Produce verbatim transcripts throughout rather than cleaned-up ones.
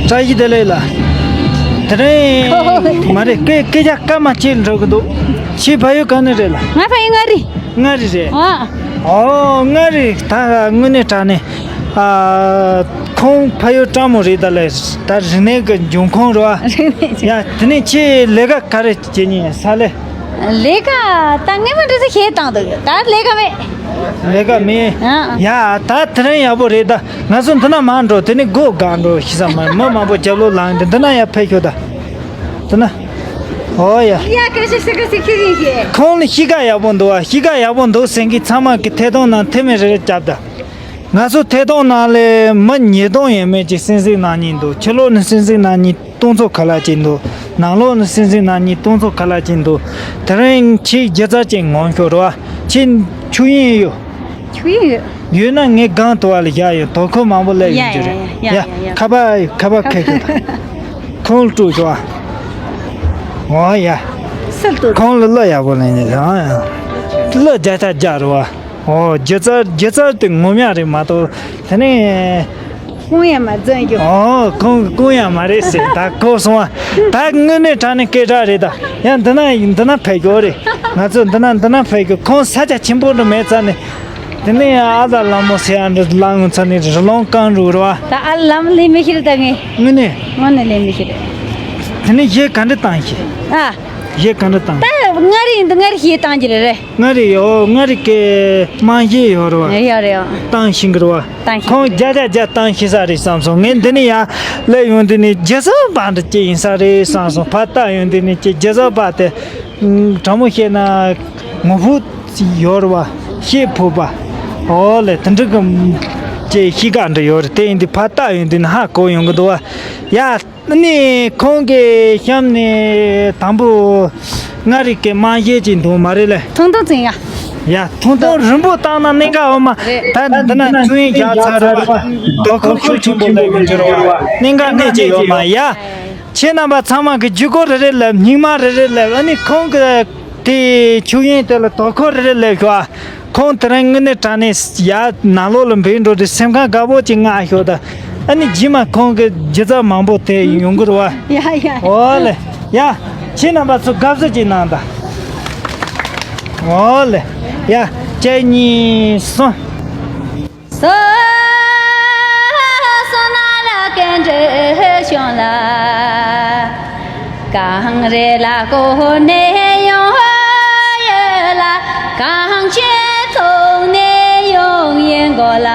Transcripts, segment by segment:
བཀྲ་ཤིས་བདེ་ལེགས་ལ། དེ་རིང་མ་རེད། སྐད་སྐད་ཆ་སྐར་མ་གཅིག་འགྲོ་གི་འདུག་ཁྱེད་ཕ་ཡུལ་ག་ནས་རེད་ལ། ང་ཕ་ཡུལ་མངའ་རིས། མངའ་རིས་རེད། ཨ། ཨོ་མངའ་རིས། ད་དངོས་གནས་དྲང་གནས། ཨ། ཁོང་ཕ་ཡུལ་སྤྲང་མོ་རེད། ད་ལས་ད་རིག་གནས་ཀྱི་འབྱུང་ཁུངས་རེད་བ། རིག་གནས་ཀྱི། ཡ་དེ་ནས་ཁྱེད་ལས་ཀ་ག་རེ་བྱེད་མཁན་ཡིན་ས་ལེ། ལས་ཀ་ད་ངས་མ་འདྲི་ས་ཞེས་བཏང་འདུག་ད་ལས་ཀ་མེད། ལས་ཀ་མེད། ཨ། ཡ་ད་དེ་རིང་ཡག་པོ་རེད། ད་ང་ཚོ་འདི་ན་མར་འགྲོ། དེ་ནས་སྒོ་སྒང་འགྲོ་ཤི་ས་མ་མི་མང་པོ་རྒྱབ་ལོག་ལངས་འདི་འདི་ན་ཡར་ཕེབས་ཤོག་ད། འདི་ན། ཨོ་ཡ། ཡ་སྐད་ཆ་ཤི་ཀ་ཤི་ཁི་ཡིན་གྱི། ཁོང་ལ་གཤིས་ཀ་ཡག་པོ་འདུག་བ། གཤིས་ཀ་ཡག་པོ་འདུག་ཟེར་མཁན་ཚང་མ་གི་ཐད་གཏོང་ནང་ཐེ་མེ་རེ་རེ་རྒྱབ་ད། ང་ཚོ་ཐད་གཏོང་ནང་ལས་མི་ཉིས་སྟོང་ཡས་མས་ཅིག་གསན་གཟིགས་གནང་མཁན་འདུག་ཕྱི་ལོགས་ནས་གསན་གཟིགས་གནང་མཁན་སྟོང་ཚོ་ཁ་ལག་ཅིག་འདུག་ནང་ལོགས་ནས་གསན་གཟིགས་གནང་མཁན་སྟོང་ཚོ་ཁ་ལག་ཅིག་འདུག་དེ་རིང་ཁྱེད་སྒྱུ་རྩལ་ཅིག་ངོམ་ཤོག་རེད་བ། ཁྱེད་ཆོས་དབྱིངས་ཡོད། ཆོས་དབྱིངས་ཡོད། ཡོད་ན་ངའི་སྒང་དུ་བ་ལ་བཞག་ཡོད། དོ་ཁུར་མང་པོ་སླེབས་ཡོང་རྒྱུ་རེད། ཡ་ཡ་ཡ་ཡ། ཁ་པར་ཁ་པར་ཁ་ཤོག་ཁོང་ལ་སྤྲོད་ཤོག་ཨོ་ཡ། སིལ་ཏོ། ཁོང་ལ་གླུ་ཡག་པོ་ལེན་ནས་ཨ། གླུ་བརྒྱ་ཆ་བརྒྱ་རེད་བ། ཨོ་སྒྱུ་རྩལ་སྒྱུ་རྩལ་དེ་ངོམ་ཡག་རེད་མ་གཏོགས་དེ་ནས། ཁོང་ཡང་མ་འཛོན་རྒྱུ། ཨོ་ཁོང་ཁོང་ཡང་མ་རེད་ཟེར། ད་གོ་སོང་བ། ད་དངོས་གནས་དྲང་གནས་སྐད་གྲགས་རེད། ད་ཡང་འདི་ན་འདི་ན་ཕེབས་རྒྱུ་རེད། ང་ཚོ་འདི་ན་འདི་ན་ཕེབས་རྒྱུ། ཁོང་ས་ཆ་ཆེན་པོ་འདྲ་མེད་ཙང་ནས། དེ་ནས་ཨ་ད་ལ་མོ་ཟེར་ཡ་འདྲ་ལངས་ཚར་ནས་རི་ལོང་རྐང་རུ་རེད་བ། ད་ཨ་ལམ་ལས་མི་ཤེས་ད་ངས། དངོས་གནས། དངོས་གནས་ལས་མི་ཤེས་རེད། དེ་ནས་གཞས་ག་འདྲ་བཏང་ཤེས། ཨ། གཞས་ག་འདྲ་བཏང་། ད་མངའ་རིས་འདི་མངའ་རིས་གཞས་བཏང་གི་རེད་རེད། མངའ་རིས་ཡོ་མངའ་རིས་ཀྱི་དམངས་གཞས་ཡོད་རེད་བ། ཡོད་རེད་ཡོད། བཏང་ཤེས་གི་རེད་བ། བཏང་ཤེས། ཁོང་བརྒྱ་ཆ་བརྒྱ་བཏང་ཤེས་ས་རེད་བསམ་སོང་། ངས་འདི་ནས་ཡར་སླེབས་ཡོང་དུས་ནས་སྒྱུ་རྩལ་པ་འདྲ་ཅིག་ཡིན་ས་རེད་བསམ་སོང་། ཕར་ལྟ་ཡོང་དུས་ནས་ཀྱི་སྒྱུ་རྩལ་པ་དེ་དྲང་མོ་བཤད་ན་ངོ་ཕོད་ཡོད་རེད་བ། ཤེད་ཕོད་པ། ཨོ་ལེ་དེ་འདྲ་གི་ཅིག་གཤིས་ཀ་འདྲ་ཡོད་རེད། དེ་ཡིན་དུས་ཕར་ལྟ་ཡོང་དུས་ནས་ཧ་གོ་ཡོང་གི་འདུག་བ། ཡ། ཨ་ནི་ཁོང་གི་གཤམ་ནས་དང་པོ་མངའ་རིས་ཀྱི་དམངས་གཞས་ཅིག་འདུག་མ་རེད་ལེ། ཐུང་ཐུང་ཙམ་ཡ། ཡ་ཐུང་ཐུང་རིང་པོ་བཏང་ན་གནད་འགག་ཡོད་མ་རེད། ད་འདི་ན་ཆུ་ཡིན་རྒྱག་ཚར་རེད་བ། དོ་ཁུར་ཤུགས་ཆེན་པོ་སླེབས་ཡོང་རྒྱུ་རེད་བ། གནད་འགག་གནད་ཅིག་ཡོད་མ་ཡ། ཁྱེད་རྣམ་པ་ཚང་མ་གི་བརྒྱུད་སྐུར་རེ་རེ་སླེབས། སྙིང་མ་རེ་རེ་སླེབས། ཨ་ནི་ཁོང་གི་དེ་ཆུ་ཡིན་དེ་ལ་དོ་ཁུར་རེ་རེ་སླེབས་ཤོག་ཨ། ཁོང་དེ་རིང་དངོས་གནས་དྲང་གནས་ཡར་ནང་ལོགས་ལ་འབུད་འགྲོ་དུས་སེམས་ཁམས་དགའ་པོ་ཅིག་མངའ་ཤོག་ད། ཨ་ནི་རྗེས་མ་ཁོང་གི་སྒྱུ་རྩལ་མང་པོ་དེ་ཡོང་གི་རེད་བ། ཡ་ཡ། ཨོ་ལེ། ཡ། ཁྱེད་རྣམ་པ་ཚོ་དགའ་བསུ་ཅིག་གནང་ད། ཨོ་ལེ། ཡ། གཅིག་གཉིས་གསུམ། སོ་སོ་ན་ལ་ཀན་འདྲེ་བྱུང་ལ། གངས་རི་ལ་བསྐོར་ནས་ཡོང་ཡོད་ལ། གངས་ཆེན་མཐོང་ནས་ཡོང་ཡོད་མགོ་ལ།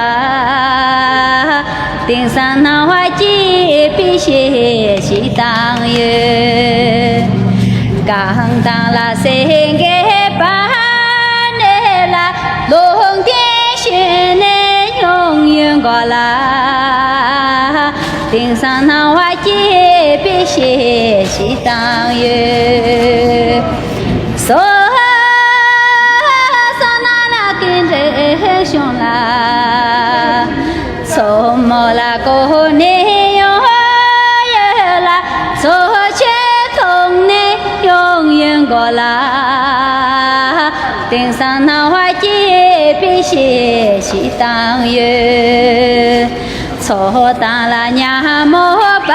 དེང་སང་སྣང་བ་སྐྱིད་པའི་གཞས་ཤིག་བཏང་ཡོད། གངས་དང་ལ་སེང་གེ་བར་ནས་ལ། ལུང་བསྟན་ཞོན་ནས་ཡོང་ཡོད་མགོ་ལ། དེང་སང་སྣང་བ་སྐྱིད་པའི་གཞས་ཤིག་བཏང་ཡོད། སོ་སོ་ན་ལ་ཀན་འདྲེ་བྱུང་ལ། མཚོ་མོ་ལ་བསྐོར་ནས་ཡོང་ཡོད་ལ། མཚོ་ཆེན་མཐོང་ནས་ཡོང་ཡོད་མགོ་ལ། དེང་སང་སྣང་བ་སྐྱིད་པའི་གཞས་ཤིག་བཏང་ཡོད། མཚོ་དང་ལ་ཉ་མོ་བར་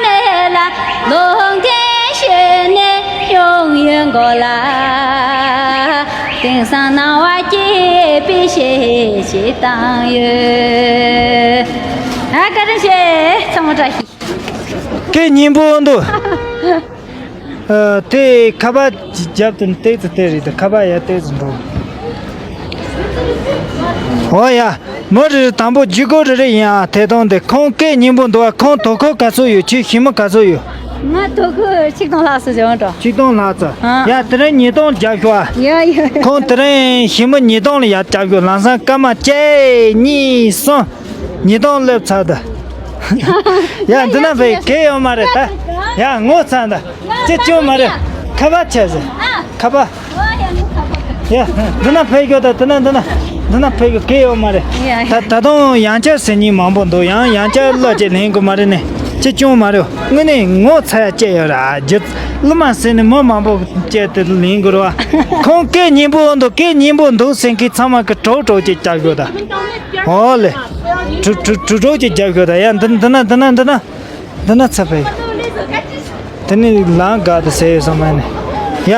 ནས་ལ། ལུང་བསྟན་ཞོན་ནས་ཡོང་ཡོད་མགོ་ལ། དེང་སང་སྣང་བ་སྐྱིད་པའི་གཞས་ཤིག་བཏང་ཡོད། ཨ་བཀའ་དྲིན་ཆེ། ཚང་མ་བཀྲ་ཤིས། སྐད་སྙན་པོ་འདུག་ཨ། དེ་ཁ་པར་རྒྱབ་ཏུ་ཏོག་ཙམ་དེ་རེད་དེ། ཁ་པར་ཡར་ཏོག་ཙམ་འགྲོ། ཨོ་ཡ། མི་རེ་རེ་དང་པོ་བརྒྱུད་སྐུར་རེ་རེ་ཡིན་ཨ། ཐད་གཏོང་དེ་ཁོང་སྐད་སྙན་པོ་འདུག་ཨ། ཁོང་དོ་ཁུར་ག་ཚོད་ཡོད། ཁྱོད་ཞི་མི་ག་ཚོད་ཡོད། ང་དོ་ཁུར་ཆིག་སྟོང་ལྷག་ཙམ་བྱུང་འགྲོ། ཆིག་སྟོང་ལྷག་ཙམ། ཨ། ཡ་དེ་རིང་ཉིས་སྟོང་རྒྱབ་ཤོག་ཨ། ཡ་ཡ། ཁོང་དེ་རིང་ཞི་མི་ཉིས་སྟོང་ལ་ཡར་རྒྱབ་ཤོག་ལམ་སང་སྐར་མ་གཅིག་གཉིས་གསུམ། ཉིས་སྟོང་སླེབས་ཚར་ད། ཡ་འདི་ན་ཕེབས་གལ་ཡོད་མ་རེད་ད། ཡ་ངོ་ཚ་ད། ཅི་བྱུང་མ་རེད། ཁ་པར་བྱས་ཟེར། ཁ་པར། ཡ་འདི་ན་ཕེབས་ཡོད་ད། འདི་ན་འདི་ན། འདི་ན་ཕེབས་ཡོད་གལ་ཡོད་མ་རེད། ད་ད་དུང་ཡང་བསྐྱར་ཟེར་མཁན་མང་པོ་འདུག་ཡང་ཡང་བསྐྱར་གླུ་ཅིག་ལེན་དགོས་མ་རེད་ནས། ཅི་བྱུང་མ་རེད། དངོས་གནས་ངོ་ཚ་ཡ་སྐྱེ་ཡོད་ར། རྒྱུ་གླུ་མ་ཟེར་ནས་མི་མང་པོ་བཅད་དེ་ལེན་དགོས་ར་བ། ཁོང་སྐད་སྙན་པོ་འདུག་སྐད་སྙན་པོ་འདུག་ཟེར་མཁན་ཚང་མ་གི་གྲོགས་གྲོགས་ཅིག་བཅར་དགོས་ད། ཨོ་ལེ། གྲུ་གྲུ་གྲུ་གྲོགས་ཀྱི་རྒྱབ་ཤོག་དང་ཡ། འདི་འདི་ན་འདི་ན་འདི་ན་འདི་ན་ཚ་བའི། དེ་ནི་ལང་ག་དུ་ཟེར་ཡོད་སོང་མ་ནི། ཡ།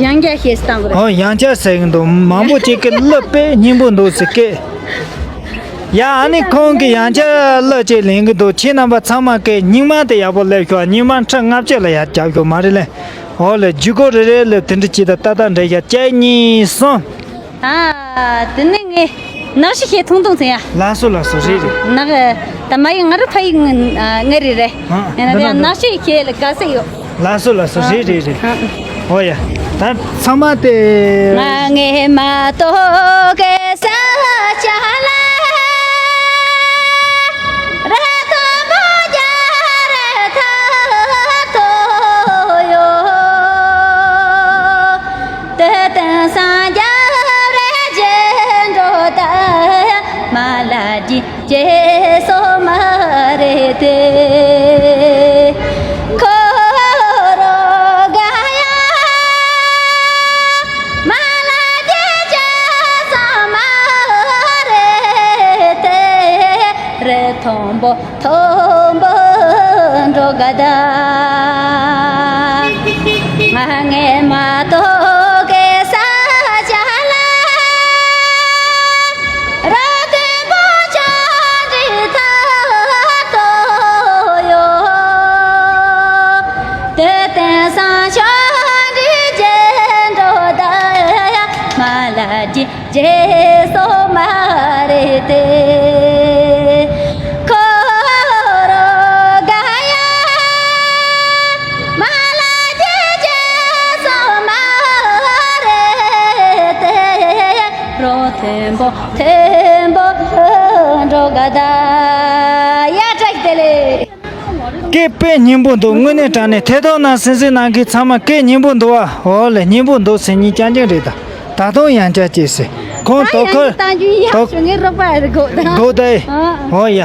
ཡང་བསྐྱར་ཤེས་སྟངས་དགོས་རེད། ཨོ་ཡང་བསྐྱར་ཟེར་གི་འདུག་མང་པོ་ཅིག་གི་གླུ་དཔེ་སྙན་པོ་འདུག་ཟེར་སྐད། ཡ་ཨ་ནི་ཁོང་གི་ཡང་བསྐྱར་གླུ་ཅིག་ལེན་གི་འདུག་ཁྱེད་རྣམ་པ་ཚང་མ་གི་སྙིང་མ་དེ་ཡག་པོ་སླེབས་ཤོག་སྙིང་མ་ཁྲི་ལྔ་བཅུ་ལ་ཡར་རྒྱབ་ཤོག་མ་རེད་ལེ། ཨོ་ལེ་ཇུས་འགོད་རེ་རེ་ལེ་དེ་འདྲ་ཅིག་ད་ཏག་ཏག་འདྲ་ཡ་གཅིག་གཉིས་གསུམ། ཨ། དེ་ནས་ངས་ནང་ཤི་ཤེས་ཐུང་ཐུང་ཚེ་ཡ། ལགས་སོ་ལགས་སོ། རེད་རེད། ནག་ད་མ་ཡི་ང་རུ་ཕ་ཡི་ང་རེད་རེད། ཨ། ཡིན་ན་འདི་ཡང་ན་ནང་ཤི་ཤེས་ལ་དགའ་ས་ཡོད། ལགས་སོ་ལགས་སོ། རེད་རེད་རེད། ཨ། ཨོ་ཡ། ད་ཚང་མ་དེ། ང་ངས་མ་གཏོགས་གེ་ས་ཆ་ལ། ར་ཐོ་མོ་རྒྱ་ར་ཐ་ཐོ་ཡོ། དེ་དེང་སང་རྒྱབ་རེ་རྗེས་འགྲོ་ད་མ་ལ་རྒྱུ་རྗེས་སོ་མ་རེད་དེ། ཁོ་རོ་ག་ཡ་མ་ལ་རྒྱུ་རྗེས་སོ་མ་རེད་དེ། རི་མཐོན་པོ་མཐོན་པོ་འགྲོ་ག་ད། ང་ངས་མ་གཏོགས་གེ་ས་ཆ་ལ། ར་མཐོན་པོ་ཆ་འདྲི་ཐ་ཐོ་ཡོ། དེ་དེང་སང་ཆ་འདྲི་རྗེས་འགྲོ་ད་ཡ་མ་ལ་རྒྱུ། རྗེས་སོ་མ་རེད་དེ། ཁོ་རོ་ག་ཡ་མ་ལ་རྒྱུ་རྗེས་སོ་མ་རེད་དེ། རོ་མཐོན་པོ་མཐོན་པོ་འགྲོ་ག་ད། ཡ་བཀྲ་ཤིས་བདེ་ལེགས། སྐད་དཔེ་སྙན་པོ་འདུག་དངོས་གནས་དྲང་གནས་ཐད་གཏོང་ནང་གསན་གཟིགས་གནང་མཁན་ཚང་མ་སྐད་སྙན་པོ་འདུག་ཨ། འོ་ལེ་སྙན་པོ་འདུག་ཟེར་མཁན་རྐྱང་རྐྱང་རེད་ད། ད་དུང་ཡང་བསྐྱར་ཅིག་ཟེར་ཁོང་ད་དོ་ཡང་ཁོ་ཅིག་བཏང་རྒྱུ་ཡག་དོ་ཤོ་ངའི་རོགས་པ་རེད་གོ་ད། གོ་ད་ཨེ། ཨ། འོ་ཡ།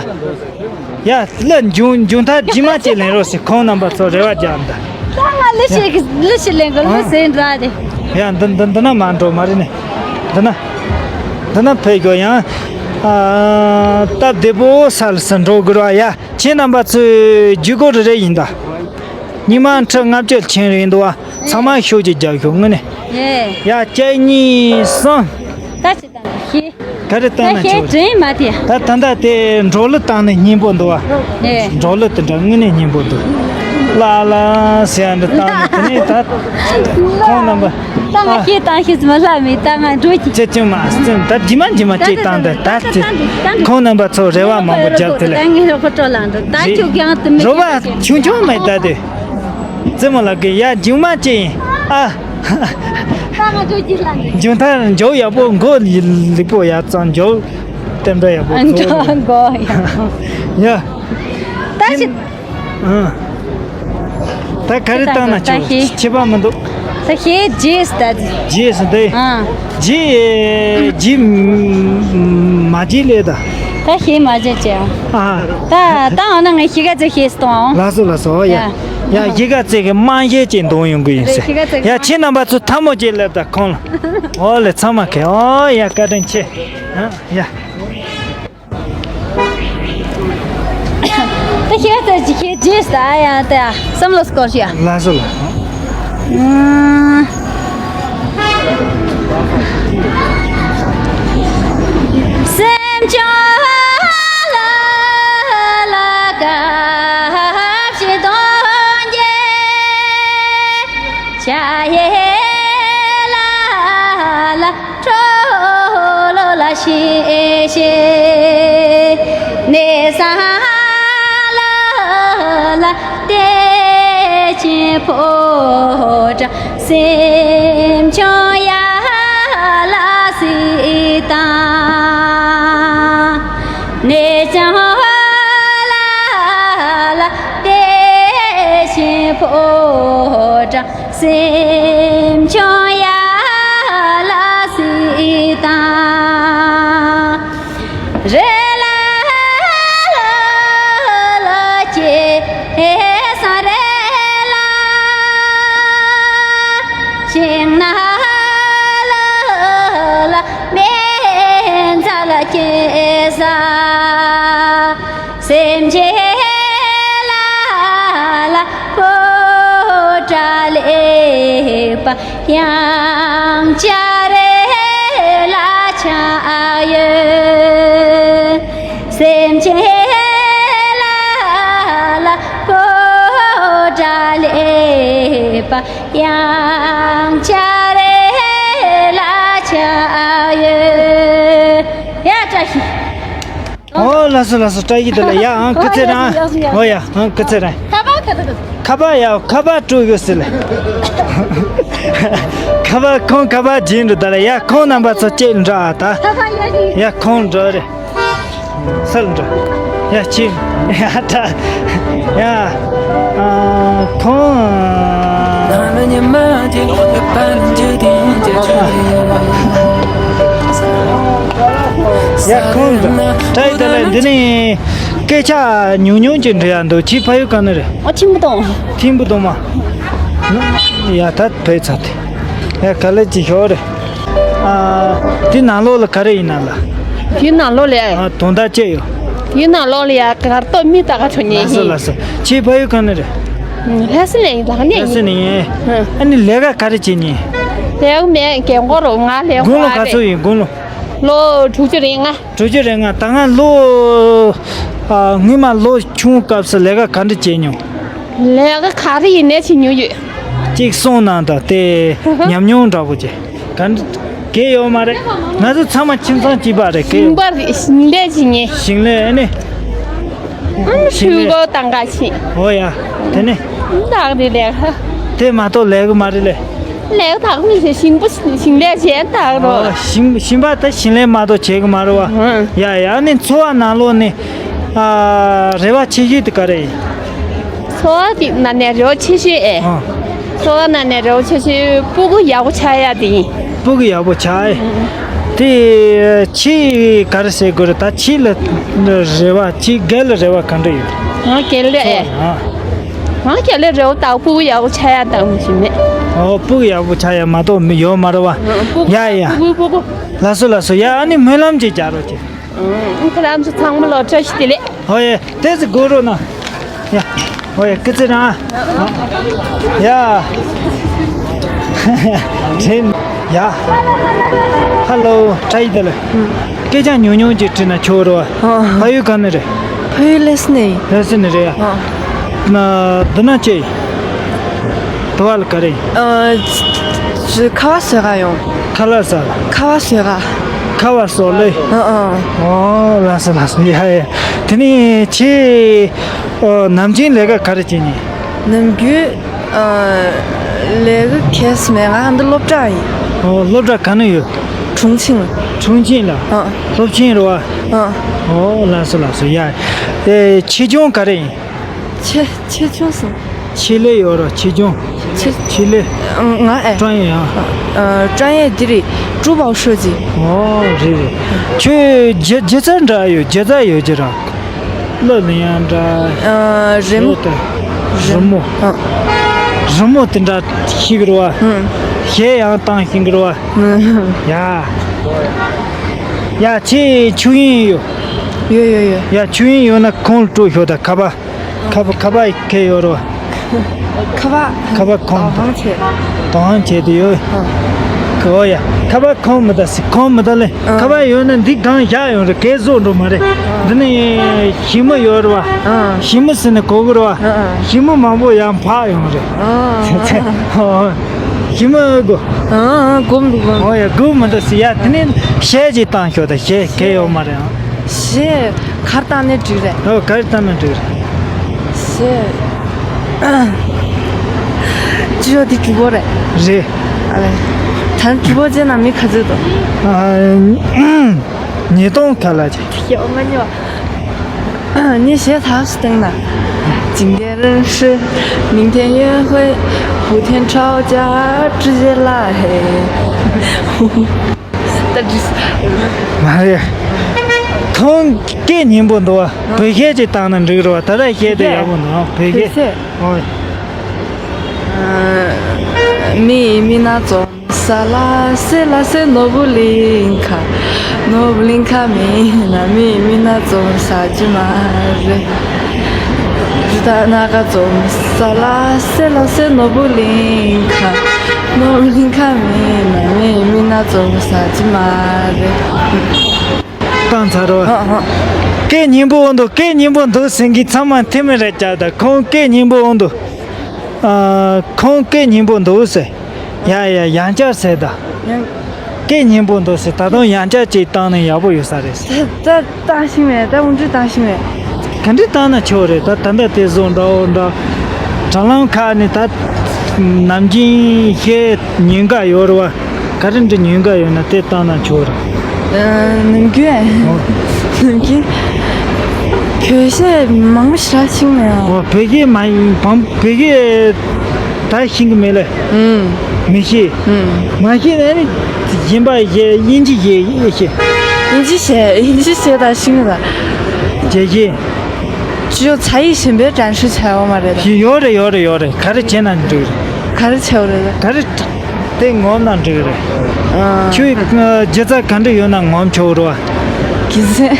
ཡ་གླུ་འབྱུང་འབྱུང་ཐག་རྗེས་མ་ཅིག་ལེན་རོགས་ཟེར་ཁོང་རྣམ་པ་ཚོ་རེ་བ་རྒྱག་ད། ད་ང་གླུ་ཞིག་གླུ་ཞིག་ལེན་གོ་གླུ་ཨ། ཟེར་འདྲ་དེ། ཡ་འདི་འདི་འདི་ན་མ་འགྲོ་མ་རེད་ནས། འདི་ན། འདི་ན་ཕེབས་དགོས་ཡང་། ཨ། སྟབས་བདེ་པོ་ས་ལ་ས་འགྲོ་དགོས་ར་ཡ། ཁྱེད་རྣམ་པ་ཚོའི་བརྒྱུད་སྐོར་རེ་རེ་ཡིན་ད། ཉི་མ་ཁྲི་ལྔ་བཅུ་ཁྱེར་རེ་ཡིན་འདུག་བ། ཚང་མ་ཤུགས་ཀྱིས་རྒྱབ་ཤོག་དངོས་གནས། ཡེ། ཡ་གཅིག་གཉིས་གསུམ། ད་ཅི་བཏང་ན་ཤེས། ག་རེ་བཏང་ན་ད་ཤེས་ཆོག་དྲན་མ་དེ། ད་ད་ལྟ་དེ་འབྲོག་གླུ་བཏང་ནས་སྙན་པོ་འདུག་བ། ཡེ། འབྲོག་གླུ་དེ་འདྲ་དངོས་གནས་སྙན་པོ་འདུག་ལ་ལ་ཟེར་ཡ་འདྲ་བཏང་ནས་དེ་ནས་ད་ཁོང་རྣམ་པ། ད་ང་ཨ། ཤེས་བཏང་ཤེས་མ་ལྷ་མེད་ད་ང་འགྲོ་གི། ཅི་ཅི་མ་ཅི་ད་རྗེས་མ་རྗེས་མ་ཅི་བཏང་ད་ད་ཅི་ཁོང་རྣམ་པ་ཚོ་རེ་བ་མང་པོ་བརྒྱབ་དེ་ལས། ད་ངས་རོགས་པ་སྤྲོ་ལངས་འགྲོ་ད་ཁྱོད་ཀྱང་དུ་མི་རོ་བ་ཆུང་ཆུང་མེད་ད་དེ། རྩེ་མོ་ལགས་ཀྱི་ཡ་རྗེས་མ་ཅི་ཡིན་ཨ། ད་ང་འགྲོ་གི་ལ་ནི། མཇུག་མཐར་འཇོག་ཡག་པོ་མགོ་ལེགས་པོ་ཡག་ཙང་འཇོག་རྟེན་འབྲེལ་ཡག་པོ་ཚོ། འགྲོ་མགོ་ཡག་པོ། ཡ། ད་ཅི། ད་ག་རེ་བཏང་ན་ཆོག་ད་ཤེས། ཁྱད་པར་མི་འདུག་ད་ཤེས་རྗེས་ད། རྗེས་སུ་འདི། ཨ། རྗེས་རྗེས་མ་རྗེས་ལས་ད། ད་ཤེས་མ་རྗེས་ཅེ། ཨ། ད་ད་འོ་ན་ངས་ཤི་ག་ཚེ་ཤེས་སྟོང་། ལགས་སོ་ལགས་སོ་ཡ། ཡ་ཤི་ག་ཚེ་གི་རྨང་གཞི་ཅིག་འདོན་ཡོང་གི་ཡིན་ཟེར། ཡ་ཁྱེད་རྣམ་པ་ཚོ་ཐལ་མོ་ཅིག་སླེབས་ད་ཁོང་ལ། འོ་ལེ་ཚང་མ་ཁེ་འོ་ཡ་བཀའ་དྲིན་ཆེ། ཨ་ཡ། ད་ཤེས་ཚར་གྱི་ཤེས་རྗེས་ཟ་ཡང་ད་བསམ་བློ་སྐོར་ཞིག་ཡ། ལགས་སོ་ལགས། ཨུམ། སེམས་ཅན་ལ་ལ་དཀའ་བཞིན་གདོང་གི་ཆ་ཡེ་ལ་ལ། ཁྲོ་ལོ་ལ་ཤེས་ཤེས་གནས་ས་ལ་ལ་བདེ་ཆེན་ཕོ་བྲང་སེམས་ཆུང་ཡ་ལ་སྲིད་དང་གནས་ཆུང་ལ་ལ་བདེ་ཆེན་ཕོ་བྲང་སེམས་ཆུང་ཡ་ལ་སྲིད་དང་། རེ་ལ་ལ་ལ་ཀྱེ་ས་རེ་ལ། ཤིང་ན་ལ་ལ་མེ་ཛ་ལ་ཀྱེ་ས། དབྱངས་འཆར་ལ་ཆགས་ཡོད། སེམས་ཅན་ལ་ལ་གོ་སྒྲ་ལེགས་པ། དབྱངས་འཆར་ལ་ཆགས་ཡོད། ཡ་བཀྲ་ཤིས། ཨོ་ལགས་སོ་ལགས་སོ། བཀྲ་ཤིས་བདེ་ལེགས། ཡ་ཨང་སྐུ་ཚེ་རིང་། ཨོ་ཡ་ཨང་སྐུ་ཚེ་རིང་། ཁ་པར་ག་ཚོད་འདུག་ཁ་པར་ཡ་ཁ་པར་སྤྲོད་དགོས་ཟེར་ལེ། ཁ་པར་ཁོང་ཁ་པར་སྦྱིན་འགྲོ་ད་ལ། ཡ་ཁོང་རྣམ་པ་ཚོ་སྐྱེལ་འགྲོ་ཨ་ད། ཁ་པར་ཡ་ཞིག་ཡ་ཁོང་འགྲོ་རེད། སལ་འགྲོ། ཡ་ཁྱིམ། ཡ་ད། ཡ། ཨ། ཁོང་། ཡ་ཁོང་འགྲོ། ད་ཡི་ད་ལ་འདི་ནི་སྐད་ཆ་ཉུང་ཉུང་ཅིག་འདྲི་ཡ་འདུག་ཁྱེད་ཕ་ཡུལ་ག་ནས་རེད། ཨ། ཐིམ་བུ་དོང་། ཐིམ་བུ་དོང་མ། ཡ་ད་ཕེབས་ཚར་ཏེ། ཡ་ག་ལེ་ཅིག་ཤོག་རེད། ཨ། དེ་ནང་ལོགས་ལ་ག་རེ་ཡིན་ན་ལ། དེ་ནང་ལོགས་ལ། ཨ། དོན་དག་ཅི་ཡོད། དེ་ནང་ལོགས་ལ་ཡ་གར་གཏོགས་མི་ད་ག་ཆོ་ཉེ་ལགས་སོ་ཡིན། ལགས་སོ། ཁྱེད་ཕ་ཡུལ་ག་ནས་རེད། ལྷ་ས་ནས་ཡིན། ལྷ་ས་ནས་ཡིན། ལྷ་ས་ནས་ཡིན། ཨ་ནི་ལས་ཀ་ག་རེ་བྱེད་ཉེ། ལས་ཀ་མེད། རྒན་གོག་རོ། ང་ལས་དགུང་ལོ་ག་ཚོད་ཡིན་དགུང་ལོ། ལོ་དྲུག་ཅུ་རེ་ལྔ། དྲུག་ཅུ་རེ་ལྔ། ད་ང་ལོ། ཨ། སྔོན་མ་ལོ་ཆུང་སྐབས་སུ་ལས་ཀ་ག་འདྲ་བྱེད་མྱོང་། ལས་ཀ་ག་རེ་ཡིན་ནའི་བྱེད་མྱོང་ཡོད། གཅིག་གསུང་གནང་དང་། དེ་ཉམས་མྱོང་འདྲ་པོ་བྱེད། ག་འདྲ་གལ་ཡོད་མ་རེད། ང་ཚོ་ཚང་མ་ཁྱིམ་ཚང་གཅིག་པ་རེད། གལ་ཡོད། ཞིང་པ་རེད། ཞིང་ལས་བྱེད་མཁན། ཞིང་ལས་ཨ་ནི། ཨང་། ཞིང་ལས། ཕྲུ་གུ་དང་ག་ཕྱིན། ཨོ་ཡ། དེ་ནི། ད་ག་རེ་ལས་ཀ། དེ་མ་གཏོགས་ལས་ཀ་མ་རེད་ལས། ལས་ཀ་ད་ག་མི་བྱེད། ཞིང་པ་ཞིང་ལས་བྱེད་ད་ག་རོ། ཨོ། ཞིང་ཞིང་པ་ད་ཞིང་ལས་མ་གཏོགས་བྱེད་གི་མ་རེད་བ། ཨང་། ཡ་ཡ། ཨ་ནི་འཚོ་བ་ནང་ལོགས་ནས། ཨ། རེ་བ་ཆེ་ཤོས་དེ་ག་རེ་ཡིན། འཚོ་བ་དེ་ནང་ནས་རེ་བ་ཆེ་ཤོས་ཨེ། ཨ། འཚོ་བ་ནང་ནས་རེ་བ་ཆེ་ཤོས་སྤུ་གུ་ཡག་པོ་ཆགས་ཡ་དེ་ཡིན། སྤུ་གུ་ཡག་པོ་ཆགས་ཨེ། དེ་ཁྱེད་ག་རེ་ཟེར་དགོས་རེད། ད་ཁྱེད་ལ་རེ་བ། ཁྱེད་སྒེར་ལ་རེ་བ་ག་འདྲ་ཡོད། ང་སྒེར་ལ་ཨེ། ཨ། ང་སྒེར་ལ་རེ་བ་ད་སྤུ་གུ་ཡག་པོ་ཆགས་ཡ་དང་མི་ཞིག་མེད། ཨོ། སྤུ་གུ་ཡག་པོ་ཆགས་ཡ་མ་གཏོགས་མི་ཡོད་མ་རེད་བ། ཨ། སྤུ་གུ། ཡ་ཡ། སྤུ་གུ་སྤུ་གུ། ལགས་སོ་ལགས་སོ། ཡ་ཨ་ནི་སྨོན་ལམ་ཅིག་རྒྱག་རོགས་གྱིས། ཨང་། ཁྱེད་རང་ཚོ་ཚང་མ་ལ་བཀྲ་ཤིས་བདེ་ལེགས། ཨོ་ཡ། ཏོག་ཙམ་སྒུག་རོགས་གནང་། ཡ། ཨོ་ཡ། སྐུ་ཚེ་རིང་། ཡ། དྲན། ཡ། ཧ་ལོ། བཀྲ་ཤིས་བདེ་ལེགས། སྐད་ཆ་ཉུང་ཉུང་ཅིག་དྲིས་ན་ཆོག་རེད་བ། ཨ། ཕ་ཡུལ་ག་ནས་རེད། ཕ་ཡུལ་ལྷ་ས་ནས་ཡིན། ལྷ་ས་ནས་རེད་ཡ། ཨ། ན་འདི་ན་ཅི། དུ་བ་ལ་ག་རེ། ཨ། ཁ་བ་བཟོ་ག་ཡོང་། ཁ་ལག་ཟ། ཁ་བ་བཟོ་ག་ཁ་བ་བཟོ་ལེ། ཨ་ཨ། ཨོ་ལགས་སོ་ལགས་སོ། ཡ་ཡ། དེ་ནས་ཁྱེད། ཨོ། ནམ་རྒྱུན་ལས་ཀ་ག་རེ་བྱེད་ནི། ནམ་རྒྱུན། ཨ། ལས་ཀ་གས་མེད། ང་འདི་སློབ་གྲྭ་ཡིན། ཨོ། སློབ་གྲྭ་ག་ནས་ཡོད། ཁྲུང་ཆིང་། ཁྲུང་ཆིང་ལ། ཨ། སློབ་ཆེན་རེད་བ། ཨ། ཨོ་ལགས་སོ་ལགས་སོ། ཡ། ཨེ། ཆེད་སྦྱོང་ག་རེ་ཡིན། ཆེ་ཆེ་ཆུང་སོང་། ཆེད་ལས་ཡོད་ར། ཆེད་སྦྱོང་། ཆེ་ཆེད་ལས། ང་ཨེ། 专业 ཡང་། ཨ། 专业 འདི་རེད། 珠宝设计། ཨོ་རེད་རེད། ཁྱོད་སྒྱུ་སྒྱུ་རྩལ་འདྲ་ཡོད། སྒྱུ་རྩལ་ཡོད་ཀྱི་ར། གླུ་ལེན་ཡང་འདྲ། ཨ། རི་མོ། རི་མོ། ཨ། རི་མོ་དེ་འདྲ་ཤེས་ཀྱི་རེད་བ། ཨ། གཞས་ཡང་བཏང་ཤེས་ཀྱི་རེད་བ། ཨ། ཡ། ཡ་ཁྱེད་ཆོས་དབྱིངས་ཡོད། ཡོད་ཡོད་ཡོད། ཡ་ཆོས་དབྱིངས་ཡོད་ན་ཁོང་ལ་སྤྲོད་ཤོག་ད་ཁ་པར། ཁ་པར་ཁ་པར་གས་ཡོད་རེད་བ། ཁ་པར། ཁ་པར་ཁོང་། དོ་དམ་བྱེད། དོ་དམ་བྱེད་དུ་ཡོད། ཨ། ཨོ་ཡ། ཁ་པར་ཁོང་མི་ད་སི། ཁོང་མི་ད་ལེ། ཨ། ཁ་པར་ཡོད་ན་འདི་སྒང་བཞག་ཡོང་རེད། གས་བཟོ་འགྲོ་མ་རེད། ཨ། འདི་ནི་ཞི་མི་ཡོད་རེད་བ། ཨ། ཞི་མི་ཟེར་ནས་གོ་གི་རེད་བ། ཨ། ཨ། ཞི་མི་མང་པོ་ཡང་འཕགས་ཡོང་རེད། ཨ། ཨོ། ཞི་མི་གོ། ཨ། ཨ། གོམ་འདུག་གོམ། ཨོ་ཡ། གོ་མི་ད་སི། ཡ་དེ་ནི་གཞས་ཅིག་བཏང་ཤོག་ད། གཞས་གས་ཡོད་མ་རེད། ཨ། གཞས། གར་བཏང་ནས་འགྲིག་རེད། ཨོ། གར་བཏང་ནས་འགྲིག་རེད། ཞེས། ཅི་ཡོད་དེ་གྲུ་པོ་རེད། རེད། ཨ་ལེ། ད་གྲུ་པོ་ཅན་ན་མི་ག་ཚོད་འདུག་ཨ། ཉིས་སྟོང་ག་ལ་ཅིག་ཡོང་ང་ཉོ། ངས་གཞས་ཐག་སུ་བཏང་ན། 今天认识，明天约会，后天吵架，直接拉黑。 ད་འགྲིག་སོང་། མ་རེད། ཁོང་སྐད་སྙན་པོ་འདུག་བ། བོད་གཞས་ཅིག་བཏང་ན་འགྲིག་རེད་བ། ད་ལྟ་གཞས་དེ་ཡག་པོ་འདུག་བོད་གཞས། བོད་གཞས། ཨོ། 秘密那种 ས་ལ་སེ་ལ་སེ་ནོར་བུ་གླིང་ཁ། ནོར་བུ་གླིང་ཁ་མིན་ན་མི་མིན་ན་ཙོམ་ས་ཅི་མ་རེད། རི་དྭགས་སྣ་ཁ་ཙོམ། ས་ལ་སེ་ལ་སེ་ནོར་བུ་གླིང་ཁ། ནོར་གླིང་ཁ་མེད་ན་མེད་མི་སྣ་གཙོ་བོ་ཟ་གི་མ་རེད། བཏང་ཚར་རོ། ཨ་ཨ། སྐད་སྙན་པོ་འདུག་སྐད་སྙན་པོ་འདུག་ཟེར་གི་ཚང་མ་ཐེ་མི་རེ་བྱ་ད་ཁོང་སྐད་སྙན་པོ་འདུག་ཨ། ཁོང་སྐད་སྙན་པོ་འདུག་ཟེར། ཡ་ཡ་ཡང་བསྐྱར་ཟེར་ད། ཡང་། སྐད་སྙན་པོ་འདུག་ཟེར་ད་དུང་ཡང་བསྐྱར་ཅིག་བཏང་ནས་ཡག་པོ་ཡོད་ས་རེད་ཟེར། ད་ད་བཏང་ཤེས་མེད་ད་འུ་འདྲི་བཏང་ཤེས་མེད། ག་འདྲི་བཏང་ན་ཆོག་རེད་ད་ད་ལྟ་དེ་བཟོ་འདྲ་འོ་འདྲ། དྲ་ལམ་ཁག་ནས་ད། ནམ་རྒྱུན་ཤེས་ཉེན་ཁ་ཡོད་རེད་བ། ག་རེ་འདྲི་ཉེན་ཁ་ཡོད་ན་དེ་བཏང་ན་ཆོག་རེད། ཨ། ནམ་རྒྱུན། ཨོ། ནམ་རྒྱུན། གྱོད་བཤད་མང་པོ་ཞེ་དྲག་ཤེས་མེད་ཨ། ཨོ་བོད་སྐད་མ་ཡིན་བམ་བོད་སྐད་ད་ཤེས་གི་མེད་ལེ། ཨུམ། མི་ཤེས། ཨུམ། མ་ཤེས་ན་ནི་གཞན་པ་ཤེས་དབྱིན་ཇི་ཤེས་ཤེས། དབྱིན་ཇི་ཤེས་དབྱིན་ཇི་ཤེས་ད་ཤེས་གི་ད། རྒྱལ་ཤེས། ཅིའོ་ཚ་ཡིག་གཞན་པའི་འགྲན་ཞུ་བྱ་ཡོད་མ་རེད་ད། ཡོད་རེད་ཡོད་རེད་ཡོད་རེད་ག་རེ་བྱས་ན་འགྲིག་རེད། ག་རེ་བྱའོ་རེད་ད། ག་རེ་དེ་ངོམ་ན་འགྲིག་རེད། ཨ། ཁྱོད་སྒྱུ་རྩལ་ག་འདྲ་ཡོད་ན་ངོམ་ཆོག་རོ། སྒྱུ་རྩལ།